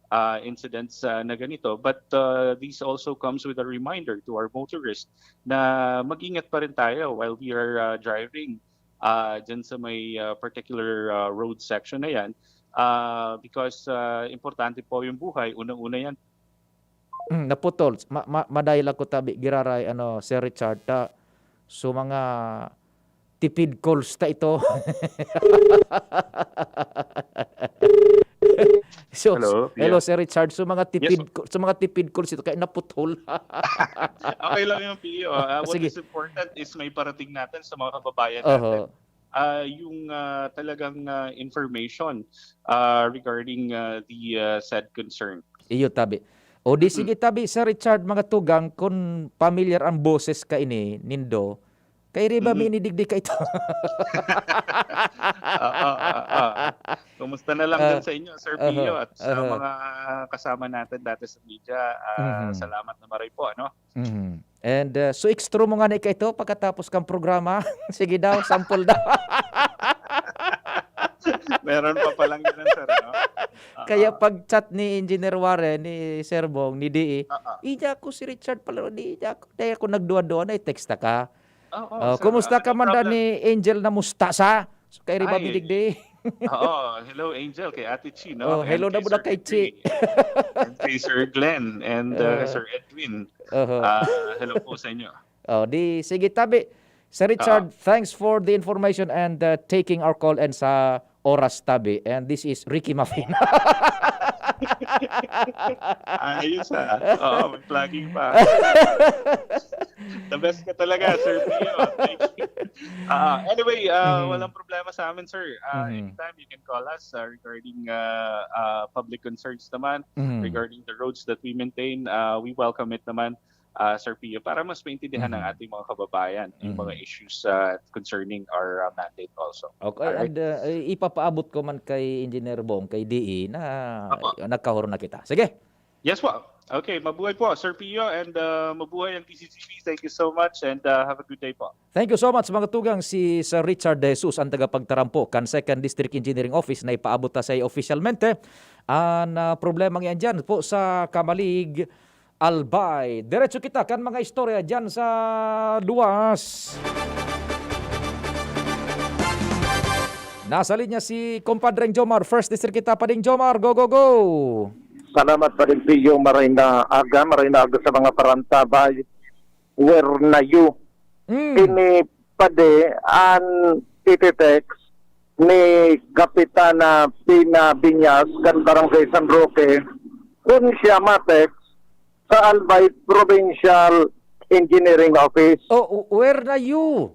uh, incidents, uh, na ganito. But, uh, this also comes with a reminder to our motorists na mag-ingat pa rin tayo while we are, uh, driving, uh, dyan sa may, uh, particular, uh, road section na yan. Uh, because, uh, importante po yung buhay, unang-una yan. Hmm, naputol. Ma-, ma-, madayal ako tabi, giraray, ano, Sir Richard, ta, so mga tipid calls ta ito. So, Hello, hello, Pia. Sir Richard. So, mga Yes, tipid po. Ca-, so, mga tipid calls ito, kaya naputol. Okay lang yung P O. Ah, what Sige. is important is may parating natin sa mga kababayan Oho. natin. Ah, yung, ah, talagang, ah, information, ah, regarding, ah, the, ah, said concern. Iyo, tabi. O di Mm. sige, tabi, Sir Richard, mga tugang, kun pamilyar ang boses kaini nindo, kairi ba Mm. minidigdi ka ito? Oo, oo, oo. Kumusta na lang Ah, din sa inyo, Sir oho, Pio, at sa oho. mga kasama natin dati sa media? Ah, Mhm. salamat na maray po, ano? Mhm. And, ah, so extra mo nga na ika ito pagkatapos kang programa? Sige daw, sample daw. Meron pa palang ganun, sir, no? Oo. Kaya pag chat ni Engineer Warren, ni Sir Bong, ni D E, Oo. "Iya ko si Richard pala, di iya ko, di ako nagduwa-duwa na, i-text ta ka." Oo, Oh, sir. kumusta Ah, ka no man, problem. ni Angel na mustasa? So, kay Riba Ay. Bidigdi. Oo, hello, Angel, kay Ate Chi, no? Oh, And hello na kay muna Sir kay Chi. Edwin. And kay Sir Glenn and, uh, Uh, Sir Edwin. Uh-huh. Ah, hello po sa inyo. Oh, di, sige, tabi. Sir Richard, Oo. thanks for the information and, uh, taking our call and sa oras, tabi. And this is Ricky Muffin. Ayos, ah. Oo, may plugging pa. The best ka talaga, Sir Pio. Thank you. Ah, anyway, ah, Mhm. walang problema sa amin, sir. Ah, Mhm. anytime you can call us, ah, regarding, ah, ah, public concerns naman, Mhm. regarding the roads that we maintain, ah, we welcome it naman, ah, Sir Pio, para mas maintindihan ng Mhm. ating mga kababayan yung mga Mhm. issues, ah, concerning our, ah, mandate also. Okay, Alright? and, ah, i-, ipapaabot ko man kay Engineer Bong, kay D E, na Apo. nagkahor na kita. Sige. Yes po. Okay, mabuhay po, Sir Pio, and, ah, mabuhay ang D Z G P. Thank you so much, and, ah, have a good day po. Thank you so much, mga tugang. Si Sir Richard De Jesus, ang tagapagtarampo kan Second District Engineering Office, na ipaabot ta sa iyo opisyalmente an, ah, problemang yan dyan po sa Camalig, Albay. Diretso kita kan mga istorya dyan sa luwas. Nasa linya si Compadreng Jomar. First District kita pa ding Jomar. Go, go, go! Salamat pa rin, Pio. Maray na aga, maray na aga sa mga parantabay. Where na you? Mm. Ini padi an iti-text ni Kapitana Pina Binyas kan Barangay San Roque, kun siya ma-text sa Albay Provincial Engineering Office. Oh, where na you?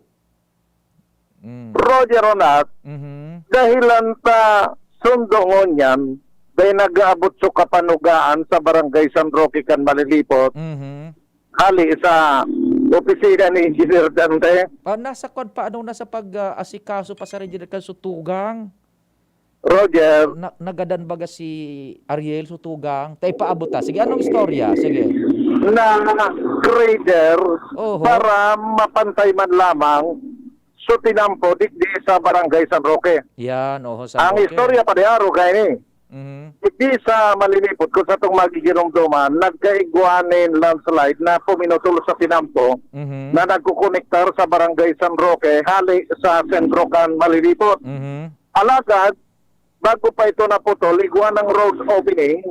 Mm. Roger Ronat, Mhm. dahilan ta sundo ngunyan, dahil nag-aabot so kapanugaan sa Barangay San Roque kan Malilipot, Mhm. hali sa opisina ni Engineer Dante. Ah, nasa kwan pa, ano, nasa pag, ah, asikaso pa sa Engineer kan Sutugang? Roger. Na, nagadan baga si Ariel Sutugang? Tayo paabot ta. Sige, anong istorya? Sige. Na grader Oho. para mapantay man lamang so tinampo digdi sa Barangay San Roque. Yan, oho, San Ang Roque. istorya pa diaro kay ni. Mhm. Digdi sa Malilipot, kung sa itong magiginumduman, nagkaigwa nin landslide na puminutol sa tinampo Mhm. na nagkukonektar sa Barangay San Roque hali sa sentro kan Malilipot. Mhm. Alagad, bago pa ito naputol, igwa ng road opening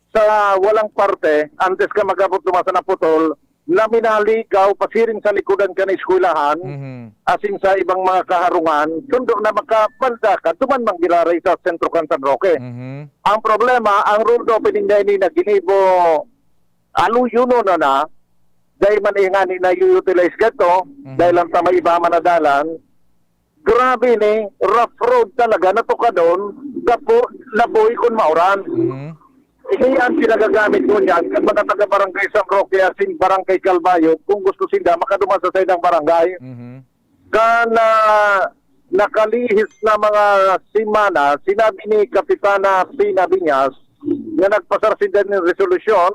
sa walang parte, antes ka mag-abot duman sa naputol, na minaligaw pasiring sa likodan kan eskwelahan, Mhm. asin sa ibang mga kaharungan, sundo na makabalda ka, duman man giraray sa sentro kan San Roque. Mhm. Ang problema, ang road opening na ini na ginibo, aluyonon na na, dahil man ingani na i-utilize gato, Mhm. dahil lang sa may iba man na dalan, grabe ni, rough road talaga, natukadon, gapo, laboy kun mauran. Mhm. Ini ang pinagagamit ko niyan, kan mga taga Barangay San Roque, asin Barangay Calbayog, kung gusto sinda, makaduman sa saindang barangay. Mhm. Kan, ah, nakalihis na mga semana, sinabi ni Kapitana Pina Binyas na nagpasar sinda nin resolusyon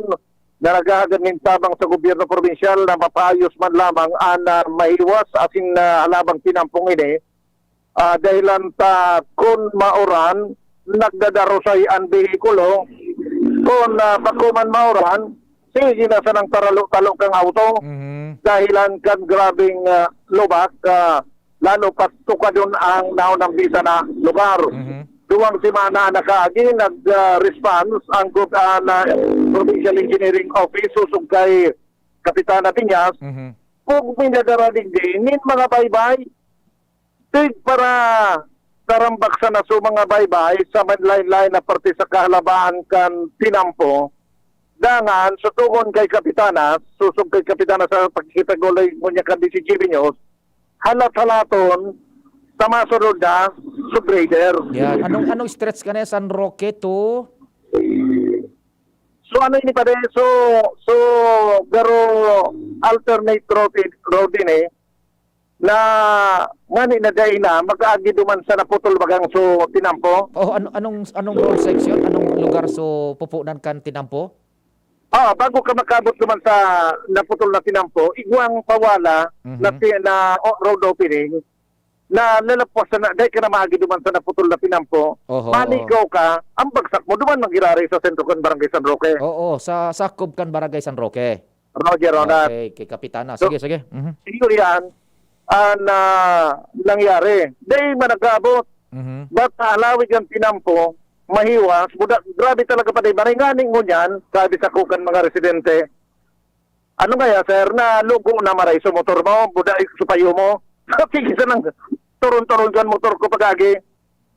na naghahagad nin tabang sa gobyerno probinsyal na mapaayos man lamang an, ah, mahiwas asin, ah, halabang tinampong ini, ah, dahilan ta kun mauran, nagdadarusay an behikulo, kun, ah, bako man mauran, sige na sanang taralo-talo kang auto. Mhm. Dahilan kan grabeng, ah, lubak, ah, lalo pat tukadon ang naunang bisa na lugar. Mhm. Duwang semana nakaagi, nag, ah, response ang gov-, ah, na Provincial Engineering Office, susog kay Kapitana Piñas, Mhm. kung minadara digdi nin mga baybay, tig para karambak sana so mga baybay sa may lain-lain na parte sa kahalabaan kan tinampo. Dangan, sutungon kay Kapitana, susog kay Kapitana sa pagkikipag-ulay ngunyan kan D Z G B News, halat-halaton sa masunod na subgrader. Yan. Anong, anong stretch ka na yan? San Roque to? So, ano ini pa din? So, so, garo alternate road, road din eh, na ngani na dai na, mag-aagi duman sa naputol bagang so tinampo. Oh, ano, anong, anong road section? Anong lugar so pupunan kan tinampo? Ah, bago ka makabot duman sa naputol na tinampo, igwang pawala Mhm. na ti-, na o-, road opening, na lalapwas na, dai ka na maagi duman sa naputol na tinampo, Oho, maligaw oo. ka, ang bagsak mo, duman manggiraray sa sentro kan Barangay San Roque. Oo, sa sakop kan Barangay San Roque. Roger, Ronald. Okay, kay Kapitana. So, Sige, sige. Mhm. Iyo yan. an, ah, nangyari. Dai man nag-aabot. Mhm. But halawig an tinampo, mahiwas, buda-, grabe talaga padi. Maray ngani ngunyan, sabi sako kan mga residente, "Ano kaya, sir, nalugo na maray sa motor mo, buda, sa payo mo?" Sige, sanang turon-turon kan motor ko pag-agi.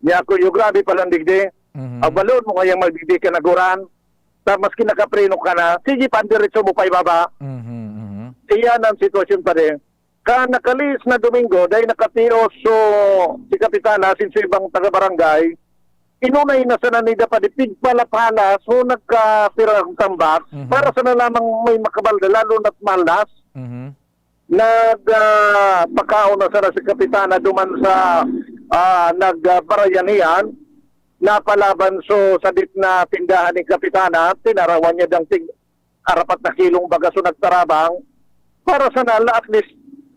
Niya ako, "Yo, grabe palan digdi. Mhm. Abalon mo kayang magdigdi ka naguran. Ta maski nakapreno ka na, sige pa, diretso mo pa ibaba." Mhm, mhm. Iyan ang sitwasyon, pare. Kan nakalihis na Domingo, dai nakatios so si Kapitana asin so ibang taga-barangay, inunay na sana ninda pa di pigpalapalas o nagkapirang tambak Mhm. para sana lamang may makabalda, lalo na't malas. Mhm. Nag, ah, pakaon na sana si Kapitana duman sa, ah, nag, ah, barayanihan. Napalaban so sadit na tindahan ni Kapitana, tinarawan niya dang tig-, arapat na kilong baga so nagtarabang. Para sana la, at least,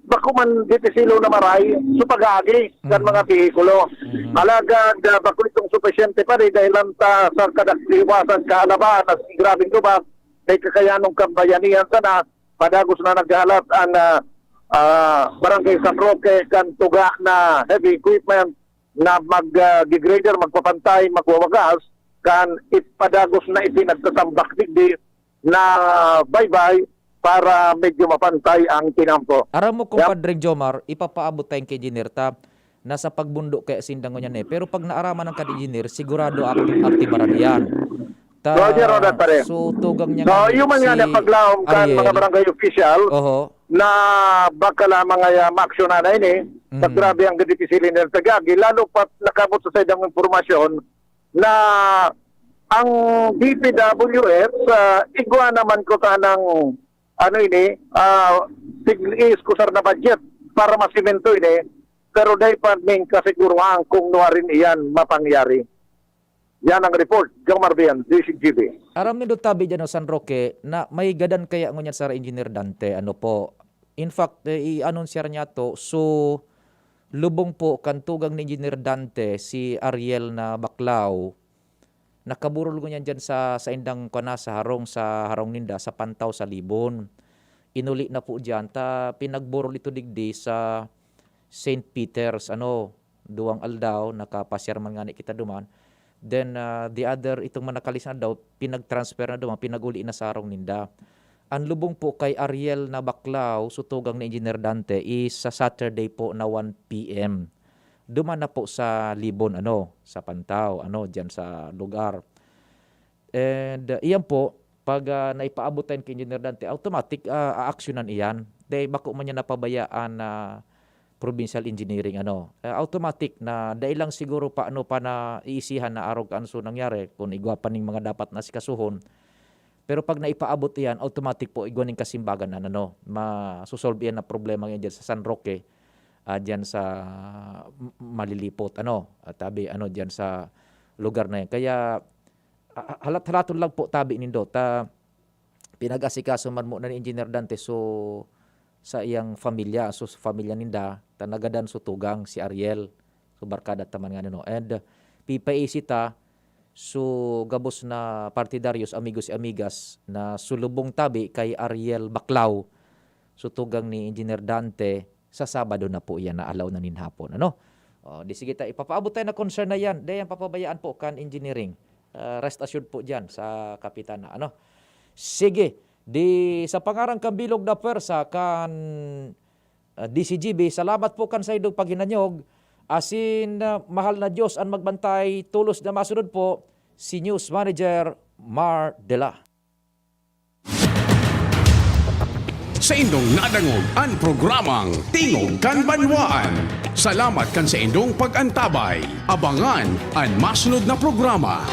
bako man ditisilo na maray so pag-aagi kan Mhm. mga behikulo. Mhm. Alagad, ah, bako itong supisyente pa rin dahil lang ta, sa kadakliwasan, kaalabahan, at grabing lubak, may kakayanong kambayanihan sana, padagos na naghahalat ang, ah, ah, Barangay San Roque kan tuga na heavy equipment na mag, ah, gigrader, magpapantay, magwawagas, kan ipadagos na ipinagtatambak digdi na baybay para medyo mapantay ang tinampo. Aram mo, Yap. Compadre Jomar, ipapaabot tayong kay Engineer ta, nasa pagbundo kaya sinda ngunyan eh. Pero pag naaraman ng kan Engineer, sigurado akti-, aktibaran yan. Ta, Roger, Roger, pare. So, tugang niya So, nga yung man nga si na paglaom kan Ariel. mga barangay official Oho. na baka lamang ay, ah, maaksyonan na ini, pag Mhm. grabe ang gadipisilin ng tagagi, lalo pat nakabot sa saydang impormasyon na ang D P W H, ah, igwa naman ko tanang, ano ini, ah, tig-, iiskusar na budget para masimento ini, pero dai pa ning kasiguruhan kung nuarin iyan mapangyari. Yan ang report, Jomar Bian, D C G B. Aram nindo tabi dyan, o, San Roque, na may gadan kaya ngunyan sa Engineer Dante, ano po. In fact, eh, i-anunsiyar niya to, so, lubong po kan tugang ni Engineer Dante, si Ariel na Baklao, nakaburol ngunyan dyan sa, sa indang, kwan na, sa harong, sa harong ninda, sa Pantaw, sa Libon. Inuli na po dyan, ta pinagburol ito digdi sa Saint Peter's, ano, duwang aldaw, nakapasyar man ngani kita duman. Then, ah, the other, itong mga nakalihis na aldaw, pinag-transfer na duman, pinag-uli na sa harong ninda. Ang lubong po kay Ariel na Baklao, so tugang ni Engineer Dante, is sa Saturday po na one P M. Duman na po sa Libon, ano, sa Pantaw, ano, diyan sa lugar. And, uh, iyan po, pag, ah, naipaabot tayo kay Engineer Dante, automatic, ah, aaksyonan iyan. Dahil bako man niya napabayaan na provincial engineering, ano. Ah, automatic na dai lang siguro pa, ano, pa na iisihan na arog kan so nangyari, kung igwa pa ning mga dapat na asikasuhon. Pero pag naipaabot iyan, automatic po, igwa ning kasimbagan na, ano, masosolve iyan na problema ngayon dyan sa San Roque, ah, dyan sa M-, Malilipot, ano, at tabi, ano, dyan sa lugar na yan. Kaya, ah, halat-halaton lang po tabi nindo, ta pinag-asikaso man muna ni Engineer Dante, so, sa iyang pamilya, so, sa pamilya ninda, ta nagadan so tugang si Ariel, so, barkada ta man nga, no? And, uh, pipaisi ta, so, gabos na partidaryos, amigos y amigas, na sulubong tabi kay Ariel Baklao, so, tugang ni Engineer Dante, sa Sabado na po iyan na alaw na nin hapon, ano? O, di sige ta, ipapaabot tayo na concern na yan. Di yan papabayaan po kan engineering. Ah, rest assured po dyan sa Kapitana, ano? Sige, di sa pangaran kan bilog na pwersa kan, ah, D C G B, salamat po kan saindong paghinanyog. Asin, ah, mahal na Diyos an magbantay, tolos na masunod po, si News Manager Mar Dela. Saindong nadangog an programang Tingog kan Banwaan. Salamat kan saindong pag-antabay. Abangan an masunod na programa.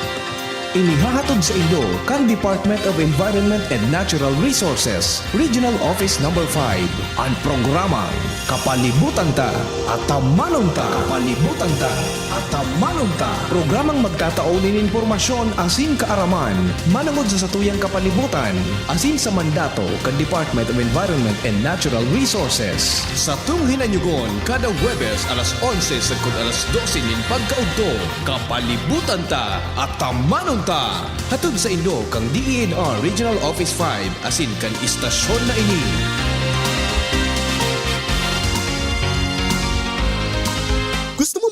Inihahatod saindo kan Department of Environment and Natural Resources, Regional Office Number five, an programang Kapalibutan Ta, Atamanon Ta. Kapalibutan Ta, Atamanon Ta. Programang magtatao nin impormasyon asin kaaraman manongod sa satuyang kapalibutan asin sa mandato kan Department of Environment and Natural Resources. Satong hinanyugon kada Huwebes alas onse sagkod alas dose nin pagkaudto. Kapalibutan Ta, Atamanon Ta. Hatod saindo kan D E N R Regional Office five asin kan istasyon na ini.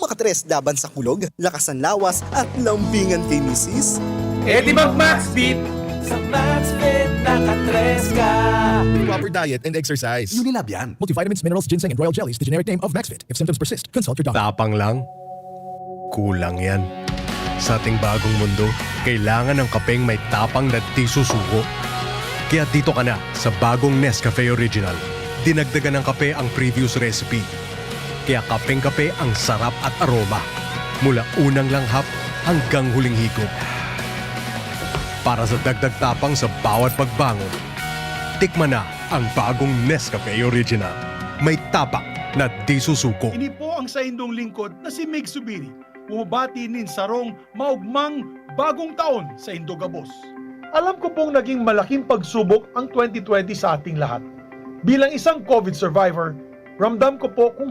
Pakatres laban sa kulog, lakas ng lawas at lambingan kay misis? Eh di mag Maxvit! Sa Maxvit, nakatres ka! Proper diet and exercise. Unilab yan. Multivitamins, minerals, ginseng, and royal jelly is the generic name of Maxvit. If symptoms persist, consult your doctor. Tapang lang? Kulang yan. Sa ating bagong mundo, kailangan ng kapeng may tapang na di susuko. Kaya dito ka na sa bagong Nescafe Original. Dinagdagan ng kape ang previous recipe. Kaya kapeng-kape ang sarap at aroma. Mula unang langhap hanggang huling higop. Para sa dagdag tapang sa bawat pagbangon, tikman na ang bagong Nescafe Original. May tapang na di susuko. Ini po ang saindong lingkod na si Mig Subiri. Bumabati nin sarong maugmang bagong taon saindo gabos. Alam ko pong naging malaking pagsubok ang twenty twenty sa ating lahat. Bilang isang COVID survivor, ramdam ko po kung